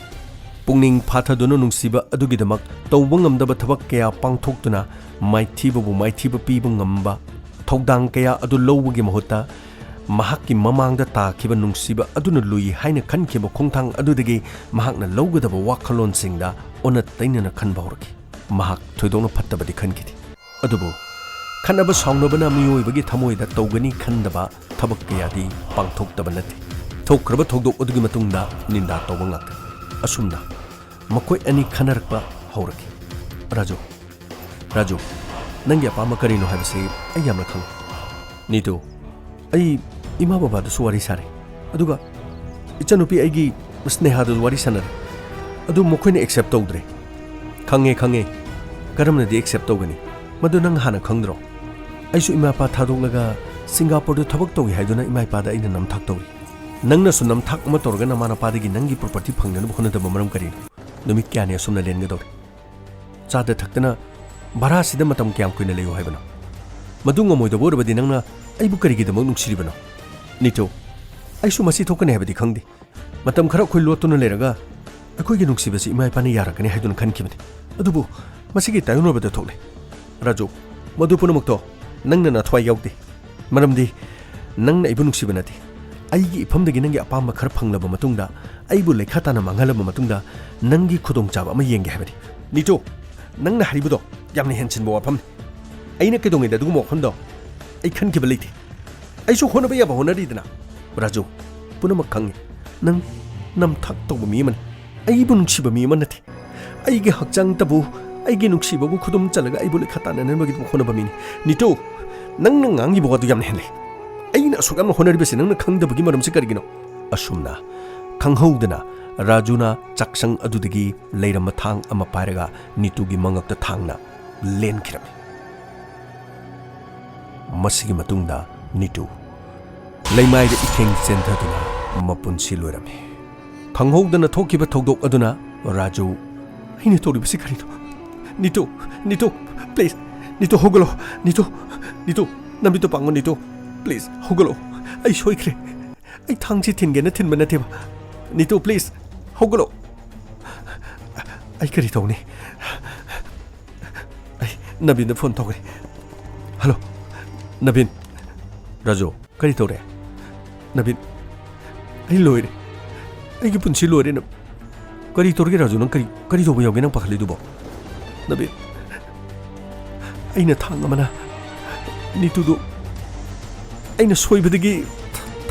ꯄꯨꯛꯅꯤꯡ ꯐꯥꯊꯗꯨꯅ ꯅꯨꯡꯁꯤꯕ ꯑꯗꯨꯒꯤꯗꯃꯛ ꯇꯧꯕ ꯉꯝꯗꯕ ꯊꯕꯛ ꯀꯌꯥ ꯄꯥꯡꯊꯣꯛꯇꯨꯅ ꯃꯥꯏꯊꯤꯕꯕꯨ ꯃꯥꯏꯊꯤꯕ ꯄꯤꯕ ꯉꯝꯕ ꯊꯧꯗꯥꯡ ꯀꯌꯥ ꯑꯗꯨ ꯂꯧꯕꯒꯤ ꯃꯍꯨꯠꯇ ꯃꯍꯥꯛꯀꯤ ꯃꯃꯥꯡꯗ ꯇꯥꯈꯤꯕ ꯅꯨꯡꯁꯤꯕ ꯑꯗꯨꯅ ꯂꯨꯏ ꯍꯥꯏꯅ ꯈꯟꯈꯤꯕ ꯈꯣꯡꯊꯥꯡ ꯑꯗꯨꯗꯒꯤ ꯃꯍꯥꯛꯅ ꯂꯧꯒꯗꯕ ꯋꯥꯈꯜꯂꯣꯟꯁꯤꯡꯗ ꯑꯣꯟꯅ ꯇꯩꯅꯅ ꯈꯟꯕ ꯍꯧꯔꯛꯈꯤ꯫ ꯃꯍꯥꯛ ꯊꯣꯏꯗꯣꯛꯅ ꯐꯠꯇꯕꯗꯤ ꯈꯟꯈꯤꯗꯦ꯫ ꯑꯗꯨꯕꯨ ꯈꯠꯅꯕ ꯁꯥꯎꯅꯕꯅ ꯃꯤꯑꯣꯏꯕꯒꯤ ꯊꯃꯣꯏꯗ ꯇꯧꯒꯅꯤ ꯈꯟꯗꯕ ꯊꯕꯛ ꯀꯌꯥꯗꯤ ꯄꯥꯡꯊꯣꯛꯇꯕ ꯅꯠꯇꯦ꯫ ꯊꯣꯛꯈ꯭ꯔꯕ ꯊꯧꯗꯣꯛ ꯑꯗꯨꯒꯤ ꯃꯇꯨꯡꯗ ꯅꯤꯟꯗꯥ ꯇꯧꯕ ꯉꯥꯛꯇꯅꯤ꯫ ꯑꯁꯨꯝꯅ ꯃꯈꯣꯏ ꯑꯅꯤ ꯈꯟꯅꯔꯛꯄ ꯍꯧꯔꯛꯈꯤ꯫ ꯔꯥꯖꯨ, ꯔꯥꯖꯨ, ꯅꯪꯒꯤ ꯑꯄꯥꯝꯕ ꯀꯔꯤꯅꯣ ꯍꯥꯏꯕꯁꯤ ꯑꯩ ꯌꯥꯝꯅ ꯈꯪꯏ꯫ ꯅꯤꯇꯨ, ꯑꯩ ꯏꯃꯥ ꯕꯕꯥꯗꯁꯨ ꯋꯥꯔꯤ ꯁꯥꯔꯦ, ꯑꯗꯨꯒ ꯏꯆꯟꯅꯨꯄꯤ ꯑꯩꯒꯤ ꯁ꯭ꯅꯦꯍꯥꯗꯁꯨ ꯋꯥꯔꯤ ꯁꯥꯟꯅꯔꯦ, ꯑꯗꯨ ꯃꯈꯣꯏꯅ ꯑꯦꯛꯁꯦꯞ ꯇꯧꯗ꯭ꯔꯦ꯫ ꯈꯪꯉꯦ, ꯈꯪꯉꯦ, ꯀꯔꯝꯅꯗꯤ ꯑꯦꯛꯁꯦꯞ ꯇꯧꯒꯅꯤ? ꯃꯗꯨ ꯅꯪ ꯍꯥꯟꯅ ꯈꯪꯗ꯭ꯔꯣ? ꯑꯩꯁꯨ ꯏꯃꯥ ꯏꯄꯥ ꯊꯥꯗꯣꯛꯂꯒ ꯁꯤꯡꯒꯥꯄꯨꯔꯗ ꯊꯕꯛ ꯇꯧꯏ ꯍꯥꯏꯗꯨꯅ ꯏꯃꯥ ꯏꯄꯥꯗ ꯑꯩꯅ ꯅꯝꯊꯥꯛ ꯇꯧꯔꯤ꯫ ꯅꯪꯅꯁꯨ ꯅꯝꯊꯥꯛ ꯑꯃ ꯇꯧꯔꯒ ꯅꯃꯥ ꯅꯄꯥꯗꯒꯤ ꯅꯪꯒꯤ property ꯐꯪꯅꯅꯕ ꯍꯣꯠꯅꯗꯕ ꯃꯔꯝ ꯀꯔꯤꯅꯣ? ꯅꯨꯃꯤꯠ ꯀꯌꯥꯅꯤ ꯑꯁꯨꯝꯅ ꯂꯦꯟꯒꯗꯧꯔꯤ? ꯆꯥꯗ ꯊꯛꯇꯅ ꯚꯔꯥꯁꯤꯗ ꯃꯇꯝ ꯀꯌꯥꯝ ꯀꯨꯏꯅ ꯂꯩꯌꯨ ꯍꯥꯏꯕꯅꯣ? ꯃꯗꯨ ꯉꯝꯃꯣꯏꯗꯕ ꯑꯣꯏꯔꯕꯗꯤ ꯅꯪꯅ ꯑꯩꯕꯨ ꯀꯔꯤꯒꯤꯗꯃꯛ ꯅꯨꯡꯁꯤꯔꯤꯕꯅꯣ? ꯅꯤꯇꯨ, ꯑꯩꯁꯨ ꯃꯁꯤ ꯊꯣꯛꯀꯅꯤ ꯍꯥꯏꯕꯗꯤ ꯈꯪꯗꯦ꯫ ꯃꯇꯝ ꯈꯔ ꯑꯩꯈꯣꯏ ꯂꯣꯠꯇꯨꯅ ꯂꯩꯔꯒ ꯑꯩꯈꯣꯏꯒꯤ ꯅꯨꯡꯁꯤꯕꯁꯤ ꯏꯃꯥ ꯏꯄꯥꯅ ꯌꯥꯔꯛꯀꯅꯤ ꯍꯥꯏꯗꯨꯅ ꯈꯟꯈꯤꯕꯅꯤ꯫ ꯑꯗꯨꯕꯨ ꯃꯁꯤꯒꯤ ꯇꯥꯏꯌꯣꯟꯅꯕꯗ ꯊꯣꯛꯂꯦ꯫ ꯔꯥꯖꯨ, ꯃꯗꯨ ꯄꯨꯝꯅꯃꯛꯇꯣ ꯅꯪꯅ ꯅꯊ꯭ꯋꯥꯏ ꯌꯥꯎꯗꯦ꯫ ꯃꯔꯝꯗꯤ ꯅꯪꯅ ꯑꯩꯕꯨ ꯅꯨꯡꯁꯤꯕ ꯅꯠꯇꯦ꯫ ꯑꯩꯒꯤ ꯏꯐꯝꯗꯒꯤ ꯅꯪꯒꯤ ꯑꯄꯥꯝꯕ ꯈꯔ ꯐꯪꯂꯕ ꯃꯇꯨꯡꯗ, ꯑꯩꯕꯨ ꯂꯩꯈꯥ ꯇꯥꯅ ꯃꯥꯡꯍꯜꯂꯕ ꯃꯇꯨꯡꯗ, ꯅꯪꯒꯤ ꯈꯨꯗꯣꯡꯆꯥꯕ ꯑꯃ ꯌꯦꯡꯒꯦ ꯍꯥꯏꯕꯅꯤ꯫ ꯅꯤꯇꯨ, ꯅꯪꯅ ꯍꯥꯏꯔꯤꯕꯗꯣ ꯌꯥꯝꯅ ꯍꯦꯟꯖꯤꯟꯕ ꯋꯥꯐꯝꯅꯤ꯫ ꯑꯩꯅ ꯀꯩꯗꯧꯉꯩꯗ ꯑꯗꯨꯒꯨꯝꯕ ꯋꯥꯐꯝꯗꯣ ꯑꯩ ꯈꯟꯈꯤꯕ ꯂꯩꯇꯦ꯫ ꯑꯩꯁꯨ ꯍꯣꯠꯅꯕ ꯌꯥꯕ ꯍꯣꯠꯅꯔꯤꯗꯅ꯫ ꯔꯥꯖꯨ, ꯄꯨꯝꯅꯃꯛ ꯈꯪꯉꯤ꯫ ꯅꯪ ꯅꯝꯊꯥꯛ ꯇꯧꯕ ꯃꯤ ꯑꯃꯅꯤ꯫ ꯑꯩꯕꯨ ꯅꯨꯡꯁꯤꯕ ꯃꯤ ꯑꯃ ꯅꯠꯇꯦ꯫ ꯑꯩꯒꯤ ꯍꯛꯆꯥꯡꯇꯕꯨ, ꯑꯩꯒꯤ ꯅꯨꯡꯁꯤꯕꯕꯨ ꯈꯨꯗꯨꯝ ꯆꯜꯂꯒ ꯑꯩꯕꯨ ꯂꯩꯈꯥ ꯇꯥꯅꯅꯕꯒꯤꯗꯃꯛ ꯍꯣꯠꯅꯕ ꯃꯤꯅꯤ꯫ ꯅꯤꯇꯨ, ꯅꯪꯅ ꯉꯥꯡꯉꯤꯕ ꯋꯥꯗꯨ ꯌꯥꯝꯅ ꯍꯦꯜꯂꯦ꯫ ꯑꯩꯅ ꯑꯁꯨꯛ ꯌꯥꯝꯅ ꯍꯣꯠꯅꯔꯤꯕꯁꯤ ꯅꯪꯅ ꯈꯪꯗꯕꯒꯤ ꯃꯔꯝꯁꯤ ꯀꯔꯤꯒꯤꯅꯣ? ꯑꯁꯨꯝꯅ ꯈꯪꯍꯧꯗꯅ ꯔꯥꯖꯨꯅ ꯆꯥꯛꯁꯪ ꯑꯗꯨꯗꯒꯤ ꯂꯩꯔꯝꯕ ꯊꯥꯡ ꯑꯃ ꯄꯥꯏꯔꯒ ꯅꯤꯇꯨꯒꯤ ꯃꯉꯛꯇ ꯊꯥꯡꯅ ꯂꯦꯟꯈꯤꯔꯝꯃꯤ꯫ ꯃꯁꯤꯒꯤ ꯃꯇꯨꯡꯗ ꯅꯤꯇꯨ ꯂꯩꯃꯥꯏꯗ ꯏꯈꯦꯡ ꯆꯦꯟꯊꯗꯨꯅ ꯃꯄꯨꯟꯁꯤ ꯂꯣꯏꯔꯝꯃꯤ꯫ ꯈꯪꯍꯧꯗꯅ ꯊꯣꯛꯈꯤꯕ ꯊꯧꯗꯣꯛ ꯑꯗꯨꯅ ꯔꯥꯖꯨ, "ꯑꯩꯅ ꯇꯧꯔꯤꯕꯁꯤ ꯀꯔꯤꯅꯣ? ꯅꯤꯇꯨ, ꯅꯤꯇꯨ, please, ꯅꯤꯇꯨ ꯍꯧꯒꯠꯂꯣ, ꯅꯤꯇꯨ, ꯅꯤꯇꯨ, ꯅꯃꯤꯠꯇꯨ ꯄꯥꯡꯉꯣ ꯅꯤꯇꯨ, please ꯍꯧꯒꯠꯂꯣ, ꯑꯩ ꯁꯣꯏꯈ꯭ꯔꯦ, ꯑꯩ ꯊꯥꯡꯁꯤ ꯊꯤꯟꯒꯦꯅ ꯊꯤꯟꯕ ꯅꯠꯇꯦꯕ, ꯅꯤꯇꯨ please ꯍꯧꯒꯠꯂꯣ, ꯑꯩ ꯀꯔꯤ ꯇꯧꯅꯤ?" ꯑꯩ ꯅꯕꯤꯟꯗ ꯐꯣꯟ ꯇꯧꯒꯦ꯫ "ꯍꯜꯂꯣ, ꯅꯕꯤꯟ꯫" "ꯔꯥꯖꯨ, ꯀꯔꯤ ꯇꯧꯔꯦ?" "ꯅꯕꯤꯟ, ꯑꯩ ꯂꯣꯏꯔꯦ꯫ ꯑꯩꯒꯤ ꯄꯨꯟꯁꯤ ꯂꯣꯏꯔꯦ꯫ ꯅ-, ꯀꯔꯤ ꯇꯧꯔꯒꯦ ꯔꯥꯖꯨ? ꯅꯪ ꯀꯔꯤ, ꯀꯔꯤ ꯇꯧꯕ ꯌꯥꯎꯒꯦ ꯅꯪ ꯄꯥꯈꯠꯂꯤꯗꯨꯕꯣ?" "ꯅꯕꯤꯟ, ꯑꯩꯅ ꯊꯥꯡ ꯑꯃꯅ ꯅꯤꯇꯨꯗꯨ ꯑꯩꯅ ꯁꯣꯏꯕꯗꯒꯤ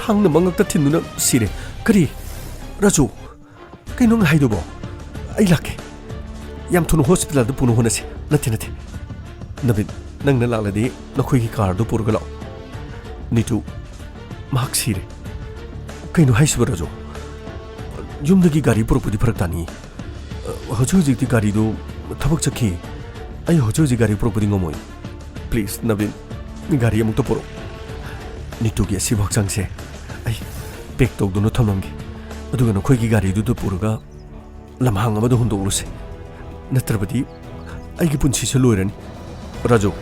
ꯊꯥꯡꯅ ꯃꯉꯛꯇ ꯊꯤꯟꯗꯨꯅ ꯁꯤꯔꯦ꯫" "ꯀꯔꯤ? ꯔꯥꯖꯨ, ꯀꯩꯅꯣ ꯅꯪ ꯍꯥꯏꯗꯨꯕꯣ?" "ꯑꯩ ꯂꯥꯛꯀꯦ꯫ ꯌꯥꯝ ꯊꯨꯅ ꯍꯣꯁꯄꯤꯇꯥꯜꯗ ꯄꯨꯅ ꯍꯣꯠꯅꯁꯤ꯫" "ꯅꯠꯇꯦ, ꯅꯠꯇꯦ꯫ ꯅꯕꯤꯟ, ꯅꯪꯅ ꯂꯥꯛꯂꯗꯤ ꯅꯈꯣꯏꯒꯤ ꯀꯥꯔꯗꯨ ꯄꯨꯔꯒ ꯂꯥꯛꯑꯣ꯫" "ꯅꯤꯇꯨ, ꯃꯍꯥꯛ ꯁꯤꯔꯦ꯫" "ꯀꯩꯅꯣ ꯍꯥꯏꯁꯤꯕꯣ ꯔꯥꯖꯨ? ꯌꯨꯝꯗꯒꯤ ꯒꯥꯔꯤ ꯄꯨꯔꯛꯄꯗꯤ ꯐꯔꯛ ꯇꯥꯅꯤ꯫ ꯍꯧꯖꯤꯛ ꯍꯧꯖꯤꯛꯇꯤ ꯒꯥꯔꯤꯗꯨ ꯊꯕꯛ ꯆꯠꯈꯤ꯫ ꯑꯩ ꯍꯧꯖꯤꯛ ꯍꯧꯖꯤꯛ ꯒꯥꯔꯤ ꯄꯨꯔꯛꯄꯗꯤ ꯉꯝꯃꯣꯏ꯫ Please ꯅꯕꯤꯟ, ꯒꯥꯔꯤ ꯑꯃꯨꯛꯇ ꯄꯨꯔꯛꯑꯣ꯫ ꯅꯤꯇꯨꯒꯤ ꯑꯁꯤꯕ ꯍꯛꯆꯥꯡꯁꯦ ꯑꯩ, ꯄꯦꯛ ꯇꯧꯗꯨꯅ ꯊꯝꯂꯝꯒꯦ꯫ ꯑꯗꯨꯒ ꯅꯈꯣꯏꯒꯤ ꯒꯥꯔꯤꯗꯨꯗ ꯄꯨꯔꯒ ꯂꯝꯍꯥꯡ ꯑꯃꯗ ꯍꯨꯟꯗꯣꯛꯂꯨꯁꯦ꯫ ꯅꯠꯇ꯭ꯔꯕꯗꯤ ꯑꯩꯒꯤ ꯄꯨꯟꯁꯤꯁꯦ ꯂꯣꯏꯔꯅꯤ꯫ ꯔꯥꯖꯨ,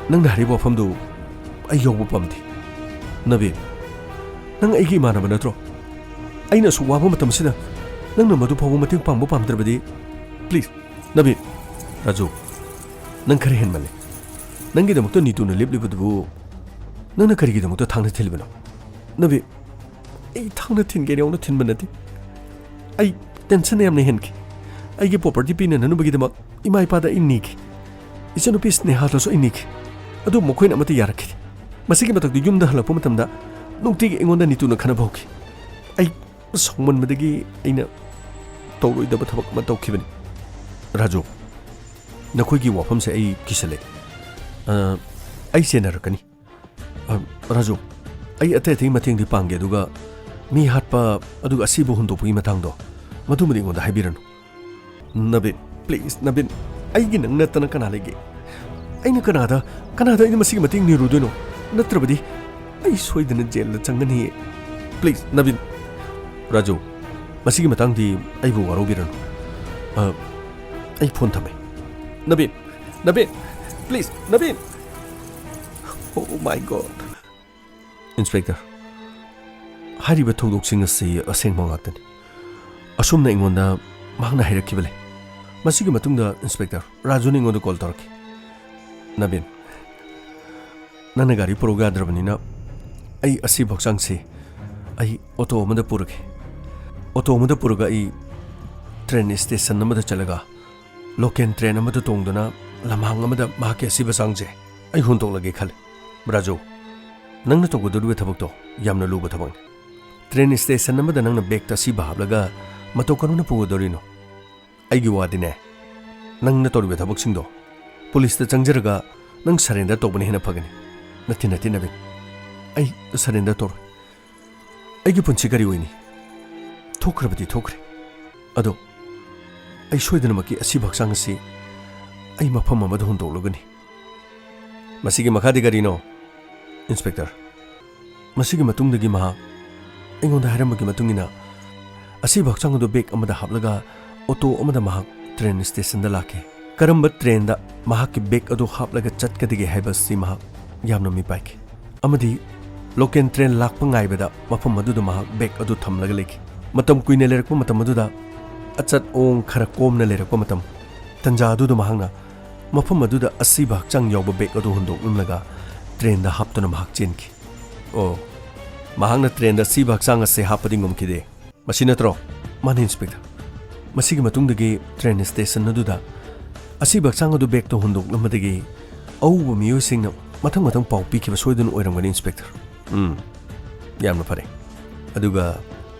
ꯅꯪꯅ ꯍꯥꯏꯔꯤꯕ ꯋꯥꯐꯝꯗꯨ ꯑꯩ ꯌꯥꯎꯕ ꯄꯥꯝꯗꯦ꯫ ꯅꯕꯤꯟ, ꯅꯪ ꯑꯩꯒꯤ ꯏꯃꯥꯟꯅꯕ ꯅꯠꯇ꯭ꯔꯣ? ꯑꯩꯅ ꯑꯁꯨꯛ ꯋꯥꯕ ꯃꯇꯝꯁꯤꯗ ꯅꯪꯅ ꯃꯗꯨ ꯐꯥꯎꯕ ꯃꯇꯦꯡ ꯄꯥꯡꯕ ꯄꯥꯝꯗ꯭ꯔꯕꯗꯤ, please, ꯅꯕꯤꯟ꯫ ꯔꯥꯖꯨ, ꯅꯪ ꯈꯔ ꯍꯦꯟꯃꯜꯂꯦ꯫ ꯅꯪꯒꯤꯗꯃꯛꯇ ꯅꯤꯇꯨꯅ ꯂꯦꯞꯂꯤꯕꯗꯨꯕꯨ ꯅꯪꯅ ꯀꯔꯤꯒꯤꯗꯃꯛꯇ ꯊꯥꯡꯅ ꯊꯤꯜꯂꯤꯕꯅꯣ? ꯅꯕꯤꯟ, ꯑꯩ ꯊꯥꯡꯅ ꯊꯤꯟꯒꯦꯅ ꯌꯥꯎꯅ ꯊꯤꯟꯕ ꯅꯠꯇꯦ꯫ ꯑꯩ tension ꯌꯥꯝꯅ ꯍꯦꯟꯈꯤ꯫ ꯑꯩꯒꯤ property ꯄꯤꯅꯅꯕꯒꯤꯗꯃꯛ ꯏꯃꯥ ꯏꯄꯥꯗ ꯑꯩ ꯅꯤꯈꯤ꯫ ꯏꯆꯟꯅꯨꯄꯤ ꯁ꯭ꯅꯦꯍꯥꯗꯁꯨ ꯑꯩ ꯅꯤꯈꯤ꯫ ꯑꯗꯨꯕꯨ ꯃꯈꯣꯏꯅ ꯑꯃꯠꯇ ꯌꯥꯔꯛꯈꯤꯗꯦ꯫ ꯃꯁꯤꯒꯤ ꯃꯊꯛꯇ ꯌꯨꯝꯗ ꯍꯜꯂꯛꯄ ꯃꯇꯝꯗ ꯅꯨꯡꯇꯤꯒꯤ ꯑꯩꯉꯣꯟꯗ ꯅꯤꯇꯨꯅ ꯈꯠꯅꯕ ꯍꯧꯈꯤ꯫ ꯑꯩ ꯁꯥꯎꯃꯟꯕꯗꯒꯤ ꯑꯩꯅ ꯇꯧꯔꯣꯏꯗꯕ ꯊꯕꯛ ꯑꯃ ꯇꯧꯈꯤꯕꯅꯤ꯫ ꯔꯥꯖꯨ, ꯅꯈꯣꯏꯒꯤ ꯋꯥꯐꯝꯁꯦ ꯑꯩ ꯀꯤꯁꯜꯂꯦ꯫ ꯑ, ꯑꯩ ꯆꯦꯟꯅꯔꯛꯀꯅꯤ꯫ ꯑ, ꯔꯥꯖꯨ, ꯑꯩ ꯑꯇꯩ ꯑꯇꯩ ꯃꯇꯦꯡꯗꯤ ꯄꯥꯡꯒꯦ, ꯑꯗꯨꯒ ꯃꯤ ꯍꯥꯠꯄ, ꯑꯗꯨꯒ ꯑꯁꯤꯕ ꯍꯨꯟꯗꯣꯛꯄꯒꯤ ꯃꯇꯥꯡꯗꯣ, ꯃꯗꯨꯃꯗꯤ ꯑꯩꯉꯣꯟꯗ ꯍꯥꯏꯕꯤꯔꯅꯨ꯫ ꯅꯕꯤꯟ, please, ꯅꯕꯤꯟ, ꯑꯩꯒꯤ ꯅꯪ ꯅꯠꯇꯅ ꯀꯅꯥ ꯂꯩꯒꯦ? ꯑꯩꯅ ꯀꯅꯥꯗ, ꯀꯅꯥꯗ ꯑꯩꯅ ꯃꯁꯤꯒꯤ ꯃꯇꯦꯡ ꯅꯤꯔꯨꯗꯣꯏꯅꯣ? ꯅꯠꯇ꯭ꯔꯕꯗꯤ ꯑꯩ ꯁꯣꯏꯗꯅ ꯖꯦꯜꯗ ꯆꯪꯒꯅꯤꯌꯦ꯫ Please, ꯅꯕꯤꯟ꯫ ꯔꯥꯖꯨ, ꯃꯁꯤꯒꯤ ꯃꯇꯥꯡꯗꯤ ꯑꯩꯕꯨ ꯋꯥꯔꯧꯕꯤꯔꯅꯨ꯫ ꯑ, ꯑꯩ phone ꯊꯝꯃꯦ꯫ ꯅꯕꯤꯟ, ꯅꯕꯤꯟ, please, Nabin. Oh my God꯫ Inspector, ꯍꯥꯏꯔꯤꯕ ꯊꯧꯗꯣꯛꯁꯤꯡ ꯑꯁꯤ ꯑꯁꯦꯡꯕ ꯉꯥꯛꯇꯅꯤ꯫ ꯑꯁꯨꯝꯅ ꯑꯩꯉꯣꯟꯗ ꯃꯍꯥꯛꯅ ꯍꯥꯏꯔꯛꯈꯤꯕ ꯂꯩ꯫ ꯃꯁꯤꯒꯤ ꯃꯇꯨꯡꯗ Inspector ꯔꯥꯖꯨꯅ ꯑꯩꯉꯣꯟꯗ call ꯇꯧꯔꯛꯈꯤ꯫ ꯅꯕꯤꯟ, ꯅꯪꯅ ꯒꯥꯔꯤ ꯄꯨꯔꯛꯎ ꯌꯥꯗ꯭ꯔꯕꯅꯤꯅ ꯑꯩ ꯑꯁꯤꯕ ꯍꯛꯆꯥꯡꯁꯤ ꯑꯩ auto ꯑꯃꯗ ꯄꯨꯔꯒꯦ꯫ Auto ꯑꯃꯗ ꯄꯨꯔꯒ ꯑꯩ train station ꯑꯃꯗ ꯆꯠꯂꯒ local train ꯑꯃꯗ ꯇꯣꯡꯗꯨꯅ ꯂꯝꯍꯥꯡ ꯑꯃꯗ ꯃꯍꯥꯛꯀꯤ ꯑꯁꯤꯕ ꯍꯛꯆꯥꯡꯁꯦ ꯑꯩ ꯍꯨꯟꯗꯣꯛꯂꯒꯦ ꯈꯜꯂꯤ꯫ ꯔꯥꯖꯨ, ꯅꯪꯅ ꯇꯧꯒꯗꯧꯔꯤꯕ ꯊꯕꯛꯇꯣ ꯌꯥꯝꯅ ꯂꯨꯕ ꯊꯕꯛꯅꯤ꯫ Train station ꯑꯃꯗ ꯅꯪꯅ bag ꯇ ꯑꯁꯤꯕ ꯍꯥꯞꯂꯒ ꯃꯇꯧ ꯀꯔꯝꯅ ꯄꯨꯒꯗꯧꯔꯤꯅꯣ? ꯑꯩꯒꯤ ꯋꯥꯗꯤꯅꯦ, ꯅꯪꯅ ꯇꯧꯔꯤꯕ ꯊꯕꯛꯁꯤꯡꯗꯣ police ꯇ ꯆꯪꯖꯔꯒ ꯅꯪ surrender ꯇꯧꯕꯅ ꯍꯦꯟꯅ ꯐꯒꯅꯤ꯫ ꯅꯠꯇꯦ, ꯅꯠꯇꯦ, ꯅꯕꯤꯟ, ꯑꯩ surrender ꯇꯧꯔꯣꯏ꯫ ꯑꯩꯒꯤ ꯄꯨꯟꯁꯤ ꯀꯔꯤ ꯑꯣꯏꯅꯤ? ꯊꯣꯛꯈ꯭ꯔꯕꯗꯤ ꯊꯣꯛꯈ꯭ꯔꯦ꯫ ꯑꯗꯣ ꯑꯩ ꯁꯣꯏꯗꯅꯃꯛꯀꯤ ꯑꯁꯤꯕ ꯍꯛꯆꯥꯡ ꯑꯁꯤ ꯑꯩ ꯃꯐꯝ ꯑꯃꯗ ꯍꯨꯟꯗꯣꯛꯂꯒꯅꯤ꯫ ꯃꯁꯤꯒꯤ ꯃꯈꯥꯗꯤ ꯀꯔꯤꯅꯣ, Inspector? ꯃꯁꯤꯒꯤ ꯃꯇꯨꯡꯗꯒꯤ ꯃꯍꯥꯛ ꯑꯩꯉꯣꯟꯗ ꯍꯥꯏꯔꯝꯕꯒꯤ ꯃꯇꯨꯡ ꯏꯟꯅ, ꯑꯁꯤꯕ ꯍꯛꯆꯥꯡ ꯑꯗꯨ ꯕꯦꯒ ꯑꯃꯗ ꯍꯥꯞꯂꯒ ꯑꯣꯇꯣ ꯑꯃꯗ ꯃꯍꯥꯛ ꯇ꯭ꯔꯦꯟ ꯁ꯭ꯇꯦꯁꯟꯗ ꯂꯥꯛꯈꯤ꯫ ꯀꯔꯝꯕ ꯇ꯭ꯔꯦꯟꯗ ꯃꯍꯥꯛꯀꯤ ꯕꯦꯒ ꯑꯗꯨ ꯍꯥꯞꯂꯒ ꯆꯠꯀꯗꯒꯦ ꯍꯥꯏꯕꯁꯤ ꯃꯍꯥꯛ ꯌꯥꯝꯅ ꯃꯤꯄꯥꯏꯈꯤ꯫ ꯑꯃꯗꯤ ꯂꯣꯀꯦꯜ ꯇ꯭ꯔꯦꯟ ꯂꯥꯛꯄ ꯉꯥꯏꯕꯗ ꯃꯐꯝ ꯑꯗꯨꯗ ꯃꯍꯥꯛ ꯕꯦꯒ ꯑꯗꯨ ꯊꯝꯂꯒ ꯂꯩꯈꯤ꯫ ꯃꯇꯝ ꯀꯨꯏꯅ ꯂꯩꯔꯛꯄ ꯃꯇꯝ ꯑꯗꯨꯗ, ꯑꯆꯠ ꯑꯣꯡ ꯈꯔ ꯀꯣꯝꯅ ꯂꯩꯔꯛꯄ ꯃꯇꯝ, ꯇꯟꯖꯥ ꯑꯗꯨꯗ ꯃꯍꯥꯛꯅ ꯃꯐꯝ ꯑꯗꯨꯗ ꯑꯁꯤꯕ ꯍꯛꯆꯥꯡ ꯌꯥꯎꯕ ꯕꯦꯒ ꯑꯗꯨ ꯍꯨꯟꯗꯣꯛꯂꯝꯂꯒ ꯇ꯭ꯔꯦꯟꯗ ꯍꯥꯞꯇꯨꯅ ꯃꯍꯥꯛ ꯆꯦꯟꯈꯤ꯫ ꯑꯣ, ꯃꯍꯥꯛꯅ ꯇ꯭ꯔꯦꯟꯗ ꯑꯁꯤꯕ ꯍꯛꯆꯥꯡ ꯑꯁꯤ ꯍꯥꯞꯄꯗꯤ ꯉꯝꯈꯤꯗꯦ꯫ ꯃꯁꯤ ꯅꯠꯇ꯭ꯔꯣ? ꯃꯥꯅꯤ, ꯏꯟꯁꯄꯦꯛꯇꯔ꯫ ꯃꯁꯤꯒꯤ ꯃꯇꯨꯡꯗꯒꯤ ꯇ꯭ꯔꯦꯟ ꯁ꯭ꯇꯦꯁꯟ ꯑꯗꯨꯗ ꯑꯁꯤꯕ ꯍꯛꯆꯥꯡ ꯑꯗꯨ ꯕꯦꯒꯇ ꯍꯨꯟꯗꯣꯛꯂꯝꯕꯗꯒꯤ ꯑꯎꯕ ꯃꯤꯑꯣꯏꯁꯤꯡꯅ ꯃꯊꯪ ꯃꯊꯪ ꯄꯥꯎ ꯄꯤꯈꯤꯕ ꯁꯣꯏꯗꯅ ꯑꯣꯏꯔꯝꯒꯅꯤ, ꯏꯟꯁꯄꯦꯛꯇꯔ꯫ ꯎꯝ, ꯌꯥꯝꯅ ꯐꯔꯦ꯫ ꯑꯗꯨꯒ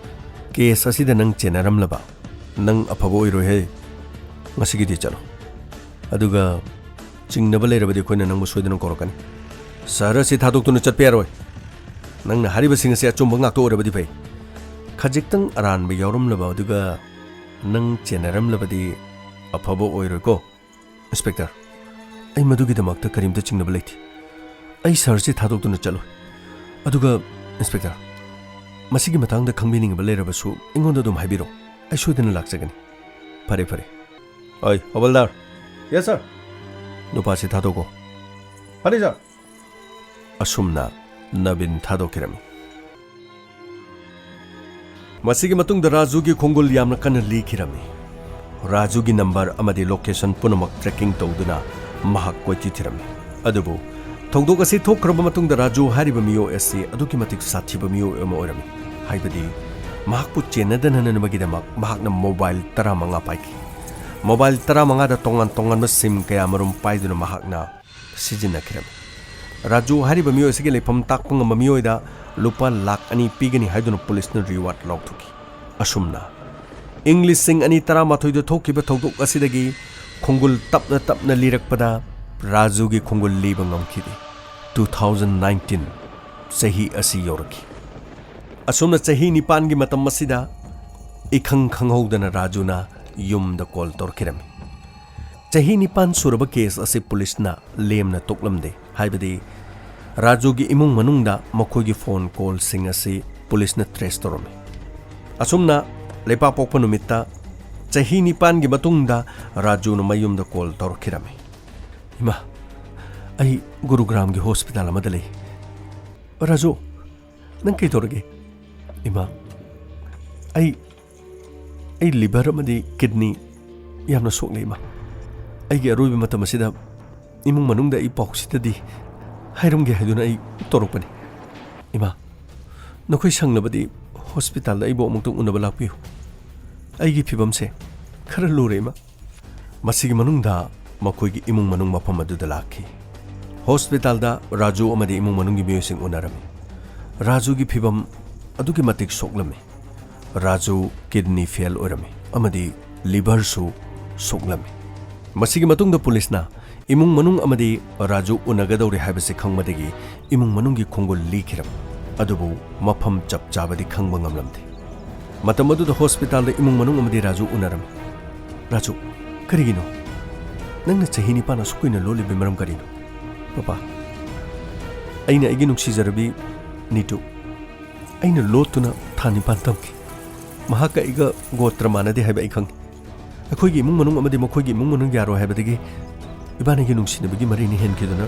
ꯀꯦꯁ ꯑꯁꯤꯗ ꯅꯪ ꯆꯦꯟꯅꯔꯝꯂꯕ, ꯅꯪ ꯑꯐꯕ ꯑꯣꯏꯔꯣꯏꯍꯦ꯫ ꯉꯁꯤꯒꯤꯗꯤ ꯆꯠꯂꯣ꯫ ꯑꯗꯨꯒ ꯆꯤꯡꯅꯕ ꯂꯩꯔꯕꯗꯤ ꯑꯩꯈꯣꯏꯅ ꯅꯪꯕꯨ ꯁꯣꯏꯗꯅ ꯀꯧꯔꯛꯀꯅꯤ꯫ ꯁꯍꯔ ꯑꯁꯤ ꯊꯥꯗꯣꯛꯇꯨꯅ ꯆꯠꯄ ꯌꯥꯔꯣꯏ꯫ ꯅꯪꯅ ꯍꯥꯏꯔꯤꯕꯁꯤꯡ ꯑꯁꯤ ꯑꯆꯨꯝꯕ ꯉꯥꯛꯇ ꯑꯣꯏꯔꯕꯗꯤ ꯐꯩ꯫ ꯈꯖꯤꯛꯇꯪ ꯑꯔꯥꯟꯕ ꯌꯥꯎꯔꯝꯂꯕ ꯑꯗꯨꯒ ꯅꯪ ꯆꯦꯟꯅꯔꯝꯂꯕꯗꯤ ꯑꯐꯕ ꯑꯣꯏꯔꯣꯏꯀꯣ꯫ ꯏꯟꯁꯄꯦꯛꯇꯔ, ꯑꯩ ꯃꯗꯨꯒꯤꯗꯃꯛꯇ ꯀꯔꯤꯝꯇ ꯆꯤꯡꯅꯕ ꯂꯩꯇꯦ꯫ ꯑꯩ ꯁꯍꯔꯁꯤ ꯊꯥꯗꯣꯛꯇꯨꯅ ꯆꯠꯂꯣꯏ꯫ ꯑꯗꯨꯒ, ꯏꯟꯁꯄꯦꯛꯇꯔ, ꯃꯁꯤꯒꯤ ꯃꯇꯥꯡꯗ ꯈꯪꯕꯤꯅꯤꯡꯕ ꯂꯩꯔꯕꯁꯨ ꯑꯩꯉꯣꯟꯗ ꯑꯗꯨꯝ ꯍꯥꯏꯕꯤꯔꯣ꯫ ꯑꯩ ꯁꯣꯏꯗꯅ ꯂꯥꯛꯆꯒꯅꯤ꯫ ꯐꯔꯦ, ꯐꯔꯦ꯫ ꯑꯣꯏ, ꯍꯧꯕꯜꯗꯥꯔ꯫ ꯌꯦꯁ, ꯁꯥꯔ꯫ ꯅꯨꯄꯥꯁꯤ ꯊꯥꯗꯣꯛꯀꯣ꯫ ꯐꯅꯤ, ꯁꯥꯔ꯫ ꯑꯁꯨꯝꯅ ꯅꯕꯤꯟ ꯊꯥꯗꯣꯛꯈꯤꯔꯝꯃꯤ꯫ ꯃꯁꯤꯒꯤ ꯃꯇꯨꯡꯗ ꯔꯥꯖꯨꯒꯤ ꯈꯣꯡꯒꯨꯜ ꯌꯥꯝꯅ ꯀꯟꯅ ꯂꯤꯈꯤꯔꯝꯃꯤ꯫ ꯔꯥꯖꯨꯒꯤ ꯅꯝꯕꯔ ꯑꯃꯗꯤ ꯂꯣꯀꯦꯁꯟ ꯄꯨꯝꯅꯃꯛ ꯇ꯭ꯔꯦꯀꯤꯡ ꯇꯧꯗꯨꯅ ꯃꯍꯥꯛ ꯀꯣꯏꯊꯤ ꯊꯤꯔꯝꯃꯤ꯫ ꯑꯗꯨꯕꯨ ꯊꯧꯗꯣꯛ ꯑꯁꯤ ꯊꯣꯛꯈ꯭ꯔꯕ ꯃꯇꯨꯡꯗ ꯔꯥꯖꯨ ꯍꯥꯏꯔꯤꯕ ꯃꯤꯑꯣꯏ ꯑꯁꯤ ꯑꯗꯨꯛꯀꯤ ꯃꯇꯤꯛ ꯁꯥꯊꯤꯕ ꯃꯤꯑꯣꯏ ꯑꯃ ꯑꯣꯏꯔꯝꯃꯤ꯫ ꯍꯥꯏꯕꯗꯤ ꯃꯍꯥꯛꯄꯨ ꯆꯦꯟꯅꯗꯅꯅꯕꯒꯤꯗꯃꯛ ꯃꯍꯥꯛꯅ ꯃꯣꯕꯥꯏꯜ ꯇꯔꯥꯃꯉꯥ ꯄꯥꯏꯈꯤ꯫ ꯃꯣꯕꯥꯏꯜ ꯇꯔꯥꯃꯉꯥꯗ ꯇꯣꯉꯥꯟ ꯇꯣꯉꯥꯟꯕ ꯁꯤꯝ ꯀꯌꯥꯃꯔꯨꯝ ꯄꯥꯏꯗꯨꯅ ꯃꯍꯥꯛꯅ ꯁꯤꯖꯤꯟꯅꯈꯤꯔꯝꯃꯤ꯫ ꯔꯥꯖꯨ ꯍꯥꯏꯔꯤꯕ ꯃꯤꯑꯣꯏ ꯑꯁꯤꯒꯤ ꯂꯩꯐꯝ ꯇꯥꯛꯄ ꯉꯝꯕ ꯃꯤꯑꯣꯏꯗ ꯂꯨꯄꯥ ꯂꯥꯈ ꯑꯅꯤ ꯄꯤꯒꯅꯤ ꯍꯥꯏꯗꯨꯅ ꯄꯨꯂꯤꯁꯅ ꯔꯤꯋꯥꯔꯗ ꯂꯥꯎꯊꯣꯛꯈꯤ꯫ ꯑꯁꯨꯝꯅ ꯏꯪ ꯂꯤꯁꯤꯡ ꯑꯅꯤ ꯇꯔꯥꯃꯥꯊꯣꯏꯗ ꯊꯣꯛꯈꯤꯕ ꯊꯧꯗꯣꯛ ꯑꯁꯤꯗꯒꯤ ꯈꯣꯡꯒꯨꯜ ꯇꯞꯅ ꯇꯞꯅ ꯂꯤꯔꯛꯄꯗ ꯔꯥꯖꯨꯒꯤ ꯈꯣꯡꯒꯨꯜ ꯂꯤꯕ ꯉꯝꯈꯤꯗꯦ꯫ Two thousand nineteen ꯆꯍꯤ ꯑꯁꯤ ꯌꯧꯔꯛꯈꯤ꯫ ꯑꯁꯨꯝꯅ ꯆꯍꯤ ꯅꯤꯄꯥꯟꯒꯤ ꯃꯇꯝ ꯑꯁꯤꯗ ꯏꯈꯪ ꯈꯪꯍꯧꯗꯅ ꯔꯥꯖꯨꯅ ꯌꯨꯝꯗ ꯀꯣꯜ ꯇꯧꯔꯛꯈꯤꯔꯝꯃꯤ꯫ ꯆꯍꯤ ꯅꯤꯄꯥꯟ ꯁꯨꯔꯕ ꯀꯦꯁ ꯑꯁꯤ ꯄꯨꯂꯤꯁꯅ ꯂꯦꯝꯅ ꯇꯣꯛꯂꯝꯗꯦ꯫ ꯍꯥꯏꯕꯗꯤ ꯔꯥꯖꯨꯒꯤ ꯏꯃꯨꯡ ꯃꯅꯨꯡꯗ ꯃꯈꯣꯏꯒꯤ ꯐꯣꯟ ꯀꯣꯜꯁꯤꯡ ꯑꯁꯤ ꯄꯨꯂꯤꯁꯅ ꯇ꯭ꯔꯦꯁ ꯇꯧꯔꯝꯃꯤ꯫ ꯑꯁꯨꯝꯅ ꯂꯩꯄꯥꯛꯄꯣꯛꯄ ꯅꯨꯃꯤꯠꯇ ꯆꯍꯤ ꯅꯤꯄꯥꯟꯒꯤ ꯃꯇꯨꯡꯗ ꯔꯥꯖꯨꯅ ꯃꯌꯨꯝꯗ ꯀꯣꯜ ꯇꯧꯔꯛꯈꯤꯔꯝꯃꯤ꯫ "ꯏꯃꯥ, ꯑꯩ ꯒꯨꯔꯨꯒ꯭ꯔꯥꯝꯒꯤ ꯍꯣꯁꯄꯤꯇꯥꯜ ꯑꯃꯗ ꯂꯩ꯫ ꯔꯥꯖꯨ, ꯅꯪ ꯀꯩꯗꯧꯔꯒꯦ?" "ꯏꯃꯥ, ꯑꯩ, ꯑꯩ ꯂꯤꯚꯔ ꯑꯃꯗꯤ ꯀꯤꯗꯅꯤ ꯌꯥꯝꯅ ꯁꯣꯛꯂꯦ, ꯏꯃꯥ꯫ ꯑꯩꯒꯤ ꯑꯔꯣꯏꯕ ꯃꯇꯝ ꯑꯁꯤꯗ ꯏꯃꯨꯡ ꯃꯅꯨꯡꯗ ꯑꯩ ꯄꯥꯎꯁꯤꯗꯗꯤ ꯍꯥꯏꯔꯝꯒꯦ ꯍꯥꯏꯗꯨꯅ ꯑꯩ ꯇꯧꯔꯛꯄꯅꯤ꯫ ꯏꯃꯥ, ꯅꯈꯣꯏ ꯁꯪꯂꯕꯗꯤ ꯍꯣꯁꯄꯤꯇꯥꯜꯗ ꯑꯩꯕꯨ ꯑꯃꯨꯛꯇꯪ ꯎꯅꯕ ꯂꯥꯛꯄꯤꯌꯨ꯫ ꯑꯩꯒꯤ ꯐꯤꯕꯝꯁꯦ ꯈꯔ ꯂꯨꯔꯦ, ꯏꯃꯥ꯫" ꯃꯁꯤꯒꯤ ꯃꯅꯨꯡꯗ ꯃꯈꯣꯏꯒꯤ ꯏꯃꯨꯡ ꯃꯅꯨꯡ ꯃꯐꯝ ꯑꯗꯨꯗ ꯂꯥꯛꯈꯤ꯫ ꯍꯣꯁꯄꯤꯇꯥꯜꯗ ꯔꯥꯖꯨ ꯑꯃꯗꯤ ꯏꯃꯨꯡ ꯃꯅꯨꯡꯒꯤ ꯃꯤꯑꯣꯏꯁꯤꯡ ꯎꯅꯔꯝꯃꯤ꯫ ꯔꯥꯖꯨꯒꯤ ꯐꯤꯕꯝ ꯑꯗꯨꯛꯀꯤ ꯃꯇꯤꯛ ꯁꯣꯛꯂꯝꯃꯤ꯫ ꯔꯥꯖꯨ ꯀꯤꯗꯅꯤ ꯐꯦꯜ ꯑꯣꯏꯔꯝꯃꯤ ꯑꯃꯗꯤ ꯂꯤꯚꯔꯁꯨ ꯁꯣꯛꯂꯝꯃꯤ꯫ ꯃꯁꯤꯒꯤ ꯃꯇꯨꯡꯗ ꯄꯨꯂꯤꯁꯅ ꯏꯃꯨꯡ ꯃꯅꯨꯡ ꯑꯃꯗꯤ ꯔꯥꯖꯨ ꯎꯅꯒꯗꯧꯔꯦ ꯍꯥꯏꯕꯁꯤ ꯈꯪꯕꯗꯒꯤ ꯏꯃꯨꯡ ꯃꯅꯨꯡꯒꯤ ꯈꯣꯡꯒꯨꯜ ꯂꯤꯈꯤꯔꯝꯃꯤ꯫ ꯑꯗꯨꯕꯨ ꯃꯐꯝ ꯆꯞ ꯆꯥꯕꯗꯤ ꯈꯪꯕ ꯉꯝꯂꯝꯗꯦ꯫ ꯃꯇꯝ ꯑꯗꯨꯗ ꯍꯣꯁꯄꯤꯇꯥꯜꯗ ꯏꯃꯨꯡ ꯃꯅꯨꯡ ꯑꯃꯗꯤ ꯔꯥꯖꯨ ꯎꯅꯔꯝꯃꯤ꯫ "ꯔꯥꯖꯨ, ꯀꯔꯤꯒꯤꯅꯣ? ꯅꯪꯅ ꯆꯍꯤ ꯅꯤꯄꯥꯟ ꯑꯁꯨꯛ ꯀꯨꯏꯅ ꯂꯣꯠꯂꯤꯕꯒꯤ ꯃꯔꯝ ꯀꯔꯤꯅꯣ?" "ꯄꯄꯥ, ꯑꯩꯅ ꯑꯩꯒꯤ ꯅꯨꯡꯁꯤꯖꯔꯕꯤ ꯅꯤꯇꯨ ꯑꯩꯅ ꯂꯣꯠꯇꯨꯅ ꯊꯥ ꯅꯤꯄꯥꯟ ꯊꯝꯈꯤ꯫ ꯃꯍꯥꯛꯀ ꯑꯩꯒ ꯒꯣꯇ꯭ꯔ ꯃꯥꯟꯅꯗꯦ ꯍꯥꯏꯕ ꯑꯩ ꯈꯪꯉꯤ꯫ ꯑꯩꯈꯣꯏꯒꯤ ꯏꯃꯨꯡ ꯃꯅꯨꯡ ꯑꯃꯗꯤ ꯃꯈꯣꯏꯒꯤ ꯏꯃꯨꯡ ꯃꯅꯨꯡ ꯌꯥꯔꯣꯏ ꯍꯥꯏꯕꯗꯒꯤ ꯏꯕꯥꯅꯤꯒꯤ ꯅꯨꯡꯁꯤꯅꯕꯒꯤ ꯃꯔꯤꯅꯤ ꯍꯦꯟꯈꯤꯗꯨꯅ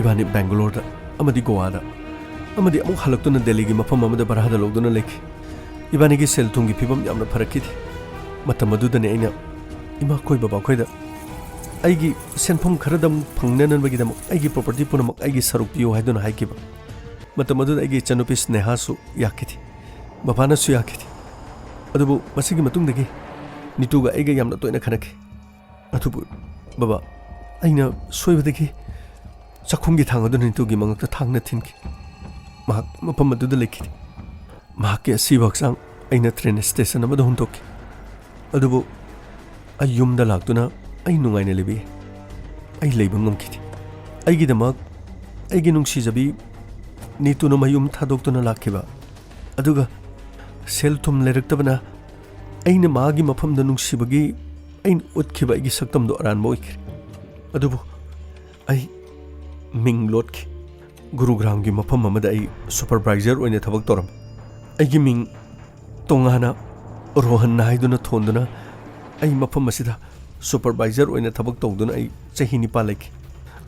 ꯏꯕꯥꯅꯤ ꯕꯦꯡꯒꯂꯣꯔꯗ ꯑꯃꯗꯤ ꯒꯣꯋꯥꯗ ꯑꯃꯗꯤ ꯑꯃꯨꯛ ꯍꯜꯂꯛꯇꯨꯅ ꯗꯦꯜꯂꯤꯒꯤ ꯃꯐꯝ ꯑꯃꯗ ꯚꯔꯥꯗ ꯂꯧꯗꯨꯅ ꯂꯩꯈꯤ꯫ ꯏꯕꯥꯅꯤꯒꯤ ꯁꯦꯜ ꯊꯨꯝꯒꯤ ꯐꯤꯕꯝ ꯌꯥꯝꯅ ꯐꯔꯛꯈꯤꯗꯦ꯫ ꯃꯇꯝ ꯑꯗꯨꯗꯅꯤ ꯑꯩꯅ ꯏꯃꯥꯈꯣꯏ ꯕꯕꯥꯈꯣꯏꯗ ꯑꯩꯒꯤ ꯁꯦꯟꯐꯝ ꯈꯔꯗꯪ ꯐꯪꯅꯅꯕꯒꯤꯗꯃꯛ ꯑꯩꯒꯤ ꯄ꯭ꯔꯣꯄꯔꯇꯤ ꯄꯨꯝꯅꯃꯛ ꯑꯩꯒꯤ ꯁꯔꯨꯛ ꯄꯤꯌꯨ ꯍꯥꯏꯗꯨꯅ ꯍꯥꯏꯈꯤꯕ꯫ ꯃꯇꯝ ꯑꯗꯨꯗ ꯑꯩꯒꯤ ꯏꯆꯟꯅꯨꯄꯤ ꯁ꯭ꯅꯦꯍꯥꯁꯨ ꯌꯥꯈꯤꯗꯦ, ꯕꯕꯥꯅꯁꯨ ꯌꯥꯈꯤꯗꯦ꯫ ꯑꯗꯨꯕꯨ ꯃꯁꯤꯒꯤ ꯃꯇꯨꯡꯗꯒꯤ ꯅꯤꯇꯨꯒ ꯑꯩꯒ ꯌꯥꯝꯅ ꯇꯣꯏꯅ ꯈꯠꯅꯈꯤ꯫ ꯑꯗꯨꯕꯨ ꯕꯕꯥ, ꯑꯩꯅ ꯁꯣꯏꯕꯗꯒꯤ ꯆꯥꯛꯈꯨꯝꯒꯤ ꯊꯥꯡ ꯑꯗꯨ ꯅꯤꯇꯨꯒꯤ ꯃꯉꯛꯇ ꯊꯥꯡꯅ ꯊꯤꯟꯈꯤ꯫ ꯃꯍꯥꯛ ꯃꯐꯝ ꯑꯗꯨꯗ ꯂꯩꯈꯤꯗꯦ꯫ ꯃꯍꯥꯛꯀꯤ ꯑꯁꯤꯕ ꯍꯛꯆꯥꯡ ꯑꯩꯅ ꯇ꯭ꯔꯦꯟ ꯁ꯭ꯇꯦꯁꯟ ꯑꯃꯗ ꯍꯨꯟꯗꯣꯛꯈꯤ꯫ ꯑꯗꯨꯕꯨ ꯑꯩ ꯌꯨꯝꯗ ꯂꯥꯛꯇꯨꯅ ꯑꯩ ꯅꯨꯡꯉꯥꯏꯅ ꯂꯩꯕ ꯌꯥꯏ꯫ ꯑꯩ ꯂꯩꯕ ꯉꯝꯈꯤꯗꯦ꯫ ꯑꯩꯒꯤꯗꯃꯛ ꯑꯩꯒꯤ ꯅꯨꯡꯁꯤꯖꯕꯤ ꯅꯤꯇꯨꯅ ꯃꯌꯨꯝ ꯊꯥꯗꯣꯛꯇꯨꯅ ꯂꯥꯛꯈꯤꯕ, ꯑꯗꯨꯒ ꯁꯦꯜ ꯊꯨꯝ ꯂꯩꯔꯛꯇꯕꯅ ꯑꯩꯅ ꯃꯥꯒꯤ ꯃꯐꯝꯗ ꯅꯨꯡꯁꯤꯕꯒꯤ ꯑꯩꯅ ꯎꯠꯈꯤꯕ ꯑꯩꯒꯤ ꯁꯛꯇꯝꯗꯨ ꯑꯔꯥꯟꯕ ꯑꯣꯏꯈ꯭ꯔꯦ꯫ ꯑꯗꯨꯕꯨ ꯑꯩ ꯃꯤꯡ ꯂꯣꯠꯈꯤ꯫ ꯒꯨꯔꯨꯒ꯭ꯔꯥꯝꯒꯤ ꯃꯐꯝ ꯑꯃꯗ ꯑꯩ ꯁꯨꯄꯔꯚꯥꯏꯖꯔ ꯑꯣꯏꯅ ꯊꯕꯛ ꯇꯧꯔꯝꯃꯤ꯫ ꯑꯩꯒꯤ ꯃꯤꯡ ꯇꯣꯉꯥꯟꯅ ꯔꯣꯍꯟ ꯍꯥꯏꯗꯨꯅ ꯊꯣꯟꯗꯨꯅ ꯑꯩ ꯃꯐꯝ ꯑꯁꯤꯗ ꯁꯨꯄꯔꯚꯥꯏꯖꯔ ꯑꯣꯏꯅ ꯊꯕꯛ ꯇꯧꯗꯨꯅ ꯑꯩ ꯆꯍꯤ ꯅꯤꯄꯥꯟ ꯂꯩꯈꯤ꯫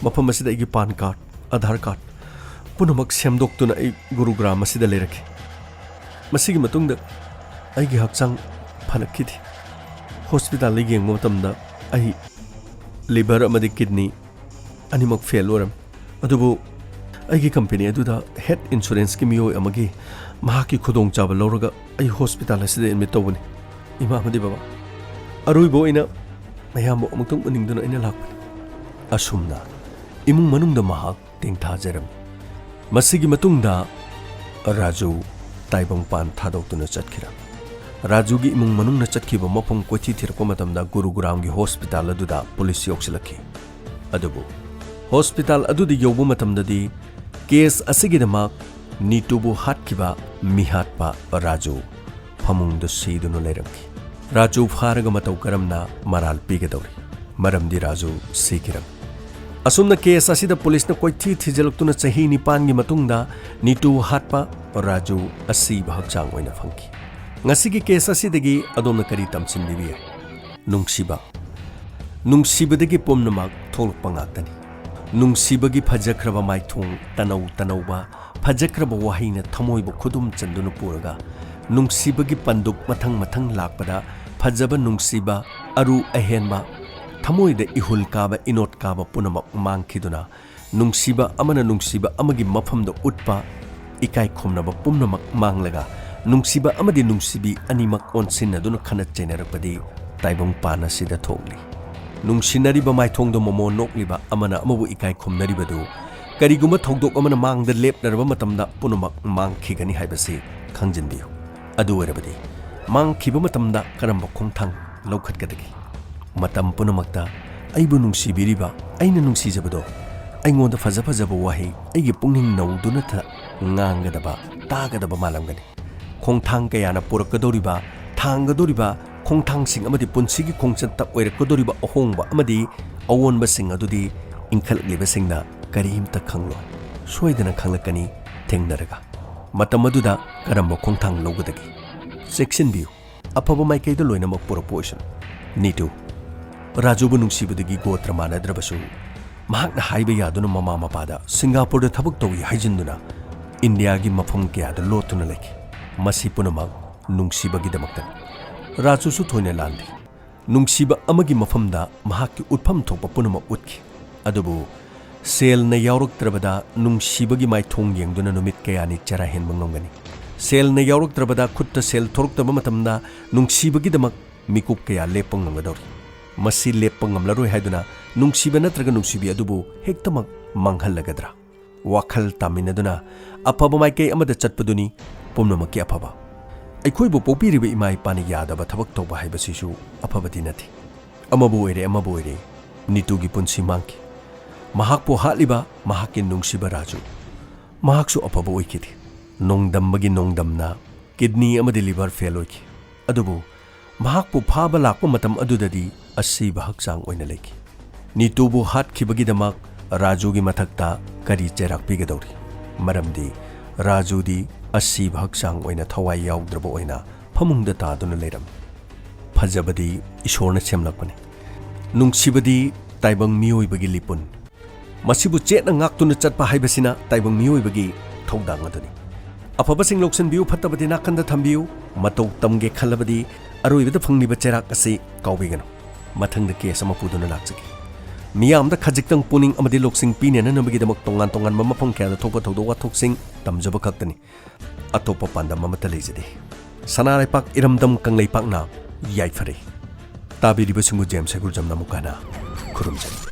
ꯃꯐꯝ ꯑꯁꯤꯗ ꯑꯩꯒꯤ ꯄꯥꯟ ꯀꯥꯔꯗ, ꯑꯙꯥꯔ ꯀꯥꯔꯗ ꯄꯨꯝꯅꯃꯛ ꯁꯦꯝꯗꯣꯛꯇꯨꯅ ꯑꯩ ꯒꯨꯔꯨꯒ꯭ꯔꯥꯝ ꯑꯁꯤꯗ ꯂꯩꯔꯛꯈꯤ꯫ ꯃꯁꯤꯒꯤ ꯃꯇꯨꯡꯗ ꯑꯩꯒꯤ ꯍꯛꯆꯥꯡ ꯐꯔꯛꯈꯤꯗꯦ꯫ ꯍꯣꯁꯄꯤꯇꯥꯜꯗ ꯌꯦꯡꯕ ꯃꯇꯝꯗ ꯑꯩ ꯂꯤꯚꯔ ꯑꯃꯗꯤ ꯀꯤꯗꯅꯤ ꯑꯅꯤꯃꯛ ꯐꯦꯜ ꯑꯣꯏꯔꯝꯃꯤ꯫ ꯑꯗꯨꯕꯨ ꯑꯩꯒꯤ ꯀꯝꯄꯦꯅꯤ ꯑꯗꯨꯗ ꯍꯦꯜꯊ ꯏꯟꯁꯨꯔꯦꯟꯁꯀꯤ ꯃꯤꯑꯣꯏ ꯑꯃꯒꯤ ꯃꯍꯥꯛꯀꯤ ꯈꯨꯗꯣꯡꯆꯥꯕ ꯂꯧꯔꯒ ꯑꯩ ꯍꯣꯁꯄꯤꯇꯥꯜ ꯑꯁꯤꯗ ꯑꯦꯗꯃꯤꯠ ꯇꯧꯕꯅꯤ꯫ ꯏꯃꯥ ꯑꯃꯗꯤ ꯕꯕꯥ, ꯑꯔꯣꯏꯕ ꯑꯣꯏꯅ ꯃꯌꯥꯝꯕꯨ ꯑꯃꯨꯛꯇꯪ ꯎꯅꯤꯡꯗꯨꯅ ꯑꯩꯅ ꯂꯥꯛꯄꯅꯤ꯫ ꯑꯁꯨꯝꯅ ꯏꯃꯨꯡ ꯃꯅꯨꯡꯗ ꯃꯍꯥꯛ ꯇꯦꯡꯊꯥꯖꯔꯝꯃꯤ꯫ ꯃꯁꯤꯒꯤ ꯃꯇꯨꯡꯗ ꯔꯥꯖꯨ ꯇꯥꯏꯕꯪꯄꯥꯟ ꯊꯥꯗꯣꯛꯇꯨꯅ ꯆꯠꯈꯤꯔꯝꯃꯤ꯫ ꯔꯥꯖꯨꯒꯤ ꯏꯃꯨꯡ ꯃꯅꯨꯡꯅ ꯆꯠꯈꯤꯕ ꯃꯐꯝ ꯀꯣꯏꯊꯤ ꯊꯤꯔꯛꯄ ꯃꯇꯝꯗ ꯒꯨꯔꯨꯒ꯭ꯔꯥꯝꯒꯤ ꯍꯣꯁꯄꯤꯇꯥꯜ ꯑꯗꯨꯗ ꯄꯨꯂꯤꯁ ꯌꯧꯁꯤꯜꯂꯛꯈꯤ꯫ ꯑꯗꯨꯕꯨ ꯍꯣꯁꯄꯤꯇꯥꯜ ꯑꯗꯨꯗ ꯌꯧꯕ ꯃꯇꯝꯗꯗꯤ ꯀꯦꯁ ꯑꯁꯤꯒꯤꯗꯃꯛ ꯅꯤꯇꯨꯕꯨ ꯍꯥꯠꯈꯤꯕ ꯃꯤꯍꯥꯠꯄ ꯔꯥꯖꯨ ꯐꯃꯨꯡꯗ ꯁꯤꯗꯨꯅ ꯂꯩꯔꯝꯈꯤ꯫ ꯔꯥꯖꯨ ꯐꯥꯔꯒ ꯃꯇꯧ ꯀꯔꯝꯅ ꯃꯔꯥꯜ ꯄꯤꯒꯗꯧꯔꯤ? ꯃꯔꯝꯗꯤ ꯔꯥꯖꯨ ꯁꯤꯈꯤꯔꯝꯃꯤ꯫ ꯑꯁꯨꯝꯅ ꯀꯦꯁ ꯑꯁꯤꯗ ꯄꯨꯂꯤꯁꯅ ꯀꯣꯏꯊꯤ ꯊꯤꯖꯤꯜꯂꯛꯇꯨꯅ ꯆꯍꯤ ꯅꯤꯄꯥꯟꯒꯤ ꯃꯇꯨꯡꯗ ꯅꯤꯇꯨ ꯍꯥꯠꯄ ꯔꯥꯖꯨ ꯑꯁꯤꯕ ꯍꯛꯆꯥꯡ ꯑꯣꯏꯅ ꯐꯪꯈꯤ꯫ ꯉꯁꯤꯒꯤ ꯀꯦꯁ ꯑꯁꯤꯗꯒꯤ ꯑꯗꯣꯝꯅ ꯀꯔꯤ ꯇꯝꯁꯤꯟꯕꯤꯕ ꯌꯥꯏ? ꯅꯨꯡꯁꯤꯕ꯫ ꯅꯨꯡꯁꯤꯕꯗꯒꯤ ꯄꯨꯝꯅꯃꯛ ꯊꯣꯛꯂꯛꯄ ꯉꯥꯛꯇꯅꯤ꯫ ꯅꯨꯡꯁꯤꯕꯒꯤ ꯐꯖꯈ꯭ꯔꯕ ꯃꯥꯏꯊꯣꯡ ꯇꯅꯧ ꯇꯅꯧꯕ, ꯐꯖꯈ꯭ꯔꯕ ꯋꯥꯍꯩꯅ ꯊꯃꯣꯏꯕꯨ ꯈꯨꯗꯨꯝ ꯆꯟꯗꯨꯅ ꯄꯨꯔꯒ, ꯅꯨꯡꯁꯤꯕꯒꯤ ꯄꯟꯗꯨꯞ ꯃꯊꯪ ꯃꯊꯪ ꯂꯥꯛꯄꯗ, ꯐꯖꯕ ꯅꯨꯡꯁꯤꯕ, ꯑꯔꯨ ꯑꯍꯦꯟꯕ, ꯊꯃꯣꯏꯗ ꯏꯍꯨꯜ ꯀꯥꯕ, ꯏꯅꯣꯠ ꯀꯥꯕ ꯄꯨꯝꯅꯃꯛ ꯃꯥꯡꯈꯤꯗꯨꯅ, ꯅꯨꯡꯁꯤꯕ ꯑꯃꯅ ꯅꯨꯡꯁꯤꯕ ꯑꯃꯒꯤ ꯃꯐꯝꯗ ꯎꯠꯄ ꯏꯀꯥꯏ ꯈꯨꯝꯅꯕ ꯄꯨꯝꯅꯃꯛ ꯃꯥꯡꯂꯒ, ꯅꯨꯡꯁꯤꯕ ꯑꯃꯗꯤ ꯅꯨꯡꯁꯤꯕꯤ ꯑꯅꯤꯃꯛ ꯑꯣꯟꯁꯤꯟꯅꯗꯨꯅ ꯈꯠꯅ ꯆꯩꯅꯔꯛꯄꯗꯤ ꯇꯥꯏꯕꯪꯄꯥꯟ ꯑꯁꯤꯗ ꯊꯣꯛꯂꯤ꯫ ꯅꯨꯡꯁꯤꯅꯔꯤꯕ ꯃꯥꯏꯊꯣꯡꯗ ꯃꯣꯃꯣꯟ ꯅꯣꯛꯂꯤꯕ ꯑꯃꯅ ꯑꯃꯕꯨ ꯏꯀꯥꯏ ꯈꯨꯝꯅꯔꯤꯕꯗꯨ ꯀꯔꯤꯒꯨꯝꯕ ꯊꯧꯗꯣꯛ ꯑꯃꯅ ꯃꯥꯡꯗ ꯂꯦꯞꯅꯔꯕ ꯃꯇꯝꯗ ꯄꯨꯝꯅꯃꯛ ꯃꯥꯡꯈꯤꯒꯅꯤ ꯍꯥꯏꯕꯁꯤ ꯈꯪꯖꯤꯟꯕꯤꯌꯨ꯫ ꯑꯗꯨ ꯑꯣꯏꯔꯕꯗꯤ ꯃꯥꯡꯈꯤꯕ ꯃꯇꯝꯗ ꯀꯔꯝꯕ ꯈꯣꯡꯊꯥꯡ ꯂꯧꯈꯠꯀꯗꯒꯦ? ꯃꯇꯝ ꯄꯨꯝꯅꯃꯛꯇ ꯑꯩꯕꯨ ꯅꯨꯡꯁꯤꯕꯤꯔꯤꯕ, ꯑꯩꯅ ꯅꯨꯡꯁꯤꯖꯕꯗꯣ ꯑꯩꯉꯣꯟꯗ ꯐꯖ ꯐꯖꯕ ꯋꯥꯍꯩ ꯑꯩꯒꯤ ꯄꯨꯛꯅꯤꯡ ꯅꯧꯗꯨꯅꯇ ꯉꯥꯡꯒꯗꯕ, ꯇꯥꯒꯗꯕ ꯃꯥꯜꯂꯝꯒꯅꯤ꯫ ꯈꯣꯡꯊꯥꯡ ꯀꯌꯥꯅ ꯄꯨꯔꯛꯀꯗꯧꯔꯤꯕ, ꯊꯥꯡꯒꯗꯧꯔꯤꯕ ꯈꯣꯡꯊꯥꯡꯁꯤꯡ ꯑꯃꯗꯤ ꯄꯨꯟꯁꯤꯒꯤ ꯈꯣꯡꯆꯠꯇ ꯑꯣꯏꯔꯛꯀꯗꯧꯔꯤꯕ ꯑꯍꯣꯡꯕ ꯑꯃꯗꯤ ꯑꯑꯣꯟꯕꯁꯤꯡ ꯑꯗꯨꯗꯤ ꯏꯟꯈꯠꯂꯛꯂꯤꯕꯁꯤꯡꯅ ꯀꯔꯤꯝꯇ ꯈꯪꯂꯣꯏ꯫ ꯁꯣꯏꯗꯅ ꯈꯪꯂꯛꯀꯅꯤ ꯊꯦꯡꯅꯔꯒ꯫ ꯃꯇꯝ ꯑꯗꯨꯗ ꯀꯔꯝꯕ ꯈꯣꯡꯊꯥꯡ ꯂꯧꯒꯗꯒꯦ? ꯆꯦꯛꯁꯤꯟꯕꯤꯌꯨ, ꯑꯐꯕ ꯃꯥꯏꯀꯩꯗ ꯂꯣꯏꯅꯃꯛ ꯄꯨꯔꯛꯄ ꯑꯣꯏꯁꯅꯨ꯫ ꯅꯤꯇꯨ, ꯔꯥꯖꯨꯕꯨ ꯅꯨꯡꯁꯤꯕꯗꯒꯤ ꯒꯣꯇ꯭ꯔ ꯃꯥꯟꯅꯗ꯭ꯔꯕꯁꯨ, ꯃꯍꯥꯛꯅ ꯍꯥꯏꯕ ꯌꯥꯗꯨꯅ ꯃꯃꯥ ꯃꯄꯥꯗ ꯁꯤꯡꯒꯥꯄꯨꯔꯗ ꯊꯕꯛ ꯇꯧꯏ ꯍꯥꯏꯖꯤꯟꯗꯨꯅ ꯏꯟꯗꯤꯌꯥꯒꯤ ꯃꯐꯝ ꯀꯌꯥꯗ ꯂꯣꯠꯇꯨꯅ ꯂꯩꯈꯤ꯫ ꯃꯁꯤ ꯄꯨꯝꯅꯃꯛ ꯅꯨꯡꯁꯤꯕꯒꯤꯗꯃꯛꯇꯅꯤ꯫ ꯔꯥꯖꯨꯁꯨ ꯊꯣꯏꯅ ꯂꯥꯟꯗꯦ꯫ ꯅꯨꯡꯁꯤꯕ ꯑꯃꯒꯤ ꯃꯐꯝꯗ ꯃꯍꯥꯛꯀꯤ ꯎꯠꯐꯝ ꯊꯣꯛꯄ ꯄꯨꯝꯅꯃꯛ ꯎꯠꯈꯤ꯫ ꯑꯗꯨꯕꯨ ꯁꯦꯜꯅ ꯌꯥꯎꯔꯛꯇ꯭ꯔꯕꯗ ꯅꯨꯡꯁꯤꯕꯒꯤ ꯃꯥꯏꯊꯣꯡ ꯌꯦꯡꯗꯨꯅ ꯅꯨꯃꯤꯠ ꯀꯌꯥꯅꯤ ꯆꯔꯥ ꯍꯦꯟꯕ ꯉꯝꯒꯅꯤ? ꯁꯦꯜꯅ ꯌꯥꯎꯔꯛꯇ꯭ꯔꯕꯗ, ꯈꯨꯠꯇ ꯁꯦꯜ ꯊꯣꯔꯛꯇꯕ ꯃꯇꯝꯗ ꯅꯨꯡꯁꯤꯕꯒꯤꯗꯃꯛ ꯃꯤꯀꯨꯞ ꯀꯌꯥ ꯂꯦꯞꯄ ꯉꯝꯒꯗꯧꯔꯤ? ꯃꯁꯤ ꯂꯦꯞꯄ ꯉꯝꯂꯔꯣꯏ ꯍꯥꯏꯗꯨꯅ ꯅꯨꯡꯁꯤꯕ ꯅꯠꯇ꯭ꯔꯒ ꯅꯨꯡꯁꯤꯕꯤ ꯑꯗꯨꯕꯨ ꯍꯦꯛꯇꯃꯛ ꯃꯥꯡꯍꯜꯂꯒꯗ꯭ꯔꯥ? ꯋꯥꯈꯜ ꯇꯥꯃꯤꯟꯅꯗꯨꯅ ꯑꯐꯕ ꯃꯥꯏꯀꯩ ꯑꯃꯗ ꯆꯠꯄꯗꯨꯅꯤ ꯄꯨꯝꯅꯃꯛꯀꯤ ꯑꯐꯕ꯫ ꯑꯩꯈꯣꯏꯕꯨ ꯄꯣꯛꯄꯤꯔꯤꯕ ꯏꯃꯥ ꯏꯄꯥꯅ ꯌꯥꯗꯕ ꯊꯕꯛ ꯇꯧꯕ ꯍꯥꯏꯕꯁꯤꯁꯨ ꯑꯐꯕꯗꯤ ꯅꯠꯇꯦ꯫ ꯑꯃꯕꯨ ꯑꯣꯏꯔꯦ, ꯑꯃꯕꯨ ꯑꯣꯏꯔꯦ, ꯅꯤꯇꯨꯒꯤ ꯄꯨꯟꯁꯤ ꯃꯥꯡꯈꯤ꯫ ꯃꯍꯥꯛꯄꯨ ꯍꯥꯠꯂꯤꯕ ꯃꯍꯥꯛꯀꯤ ꯅꯨꯡꯁꯤꯕ ꯔꯥꯖꯨ, ꯃꯍꯥꯛꯁꯨ ꯑꯐꯕ ꯑꯣꯏꯈꯤꯗꯦ꯫ ꯅꯣꯡꯗꯝꯕꯒꯤ ꯅꯣꯡꯗꯝꯅ ꯀꯤꯗꯅꯤ ꯑꯃꯗꯤ ꯂꯤꯚꯔ ꯐꯦꯜ ꯑꯣꯏꯈꯤ꯫ ꯑꯗꯨꯕꯨ ꯃꯍꯥꯛꯄꯨ ꯐꯥꯕ ꯂꯥꯛꯄ ꯃꯇꯝ ꯑꯗꯨꯗꯗꯤ ꯑꯁꯤꯕ ꯍꯛꯆꯥꯡ ꯑꯣꯏꯅ ꯂꯩꯈꯤ꯫ ꯅꯤꯇꯨꯕꯨ ꯍꯥꯠꯈꯤꯕꯒꯤꯗꯃꯛ ꯔꯥꯖꯨꯒꯤ ꯃꯊꯛꯇ ꯀꯔꯤ ꯆꯩꯔꯥꯛ ꯄꯤꯒꯗꯧꯔꯤ? ꯃꯔꯝꯗꯤ ꯔꯥꯖꯨꯗꯤ ꯑꯁꯤꯕ ꯍꯛꯆꯥꯡ ꯑꯣꯏꯅ ꯊꯋꯥꯏ ꯌꯥꯎꯗ꯭ꯔꯕ ꯑꯣꯏꯅ ꯐꯃꯨꯡꯗ ꯇꯥꯗꯨꯅ ꯂꯩꯔꯝꯃꯤ꯫ ꯐꯖꯕꯗꯤ ꯏꯁꯣꯔꯅ ꯁꯦꯝꯂꯛꯄꯅꯤ꯫ ꯅꯨꯡꯁꯤꯕꯗꯤ ꯇꯥꯏꯕꯪ ꯃꯤꯑꯣꯏꯕꯒꯤ ꯂꯤꯄꯨꯟ꯫ ꯃꯁꯤꯕꯨ ꯆꯦꯠꯅ ꯉꯥꯛꯇꯨꯅ ꯆꯠꯄ ꯍꯥꯏꯕꯁꯤꯅ ꯇꯥꯏꯕꯪ ꯃꯤꯑꯣꯏꯕꯒꯤ ꯊꯧꯗꯥꯡ ꯑꯗꯨꯅꯤ꯫ ꯑꯐꯕꯁꯤꯡ ꯂꯧꯁꯤꯟꯕꯤꯌꯨ, ꯐꯠꯇꯕꯗꯤ ꯅꯥꯀꯟꯗ ꯊꯝꯕꯤꯌꯨ꯫ ꯃꯇꯧ ꯇꯝꯒꯦ ꯈꯜꯂꯕꯗꯤ ꯑꯔꯣꯏꯕꯗ ꯐꯪꯂꯤꯕ ꯆꯩꯔꯥꯛ ꯑꯁꯤ ꯀꯥꯎꯕꯤꯒꯅꯨ꯫ ꯃꯊꯪꯗ ꯀꯦꯁ ꯑꯃ ꯄꯨꯗꯨꯅ ꯂꯥꯛꯆꯒꯦ꯫ ꯃꯤꯌꯥꯝꯗ ꯈꯖꯤꯛꯇꯪ ꯄꯨꯛꯅꯤꯡ ꯑꯃꯗꯤ ꯂꯧꯁꯤꯡ ꯄꯤꯅꯅꯕꯒꯤꯗꯃꯛ ꯇꯣꯉꯥꯟ ꯇꯣꯉꯥꯟꯕ ꯃꯐꯝ ꯀꯌꯥꯗ ꯊꯣꯛꯄ ꯊꯧꯗꯣꯛ ꯋꯥꯊꯣꯛꯁꯤꯡ ꯇꯝꯖꯕ ꯈꯛꯇꯅꯤ꯫ ꯑꯇꯣꯞꯄ ꯄꯥꯟꯗꯝ ꯑꯃꯠꯇ ꯂꯩꯖꯗꯦ꯫ ꯁꯅꯥ ꯂꯩꯄꯥꯛ ꯏꯔꯝꯗꯝ ꯀꯪꯂꯩꯄꯥꯛꯅ ꯌꯥꯏꯐꯔꯦ꯫ ꯇꯥꯕꯤꯔꯤꯕꯁꯤꯡꯕꯨ ꯖꯦꯝꯁ ꯍꯩꯒꯨꯔꯖꯝꯅ ꯑꯃꯨꯛ ꯍꯟꯅ ꯈꯨꯔꯨꯝꯖꯔꯤ꯫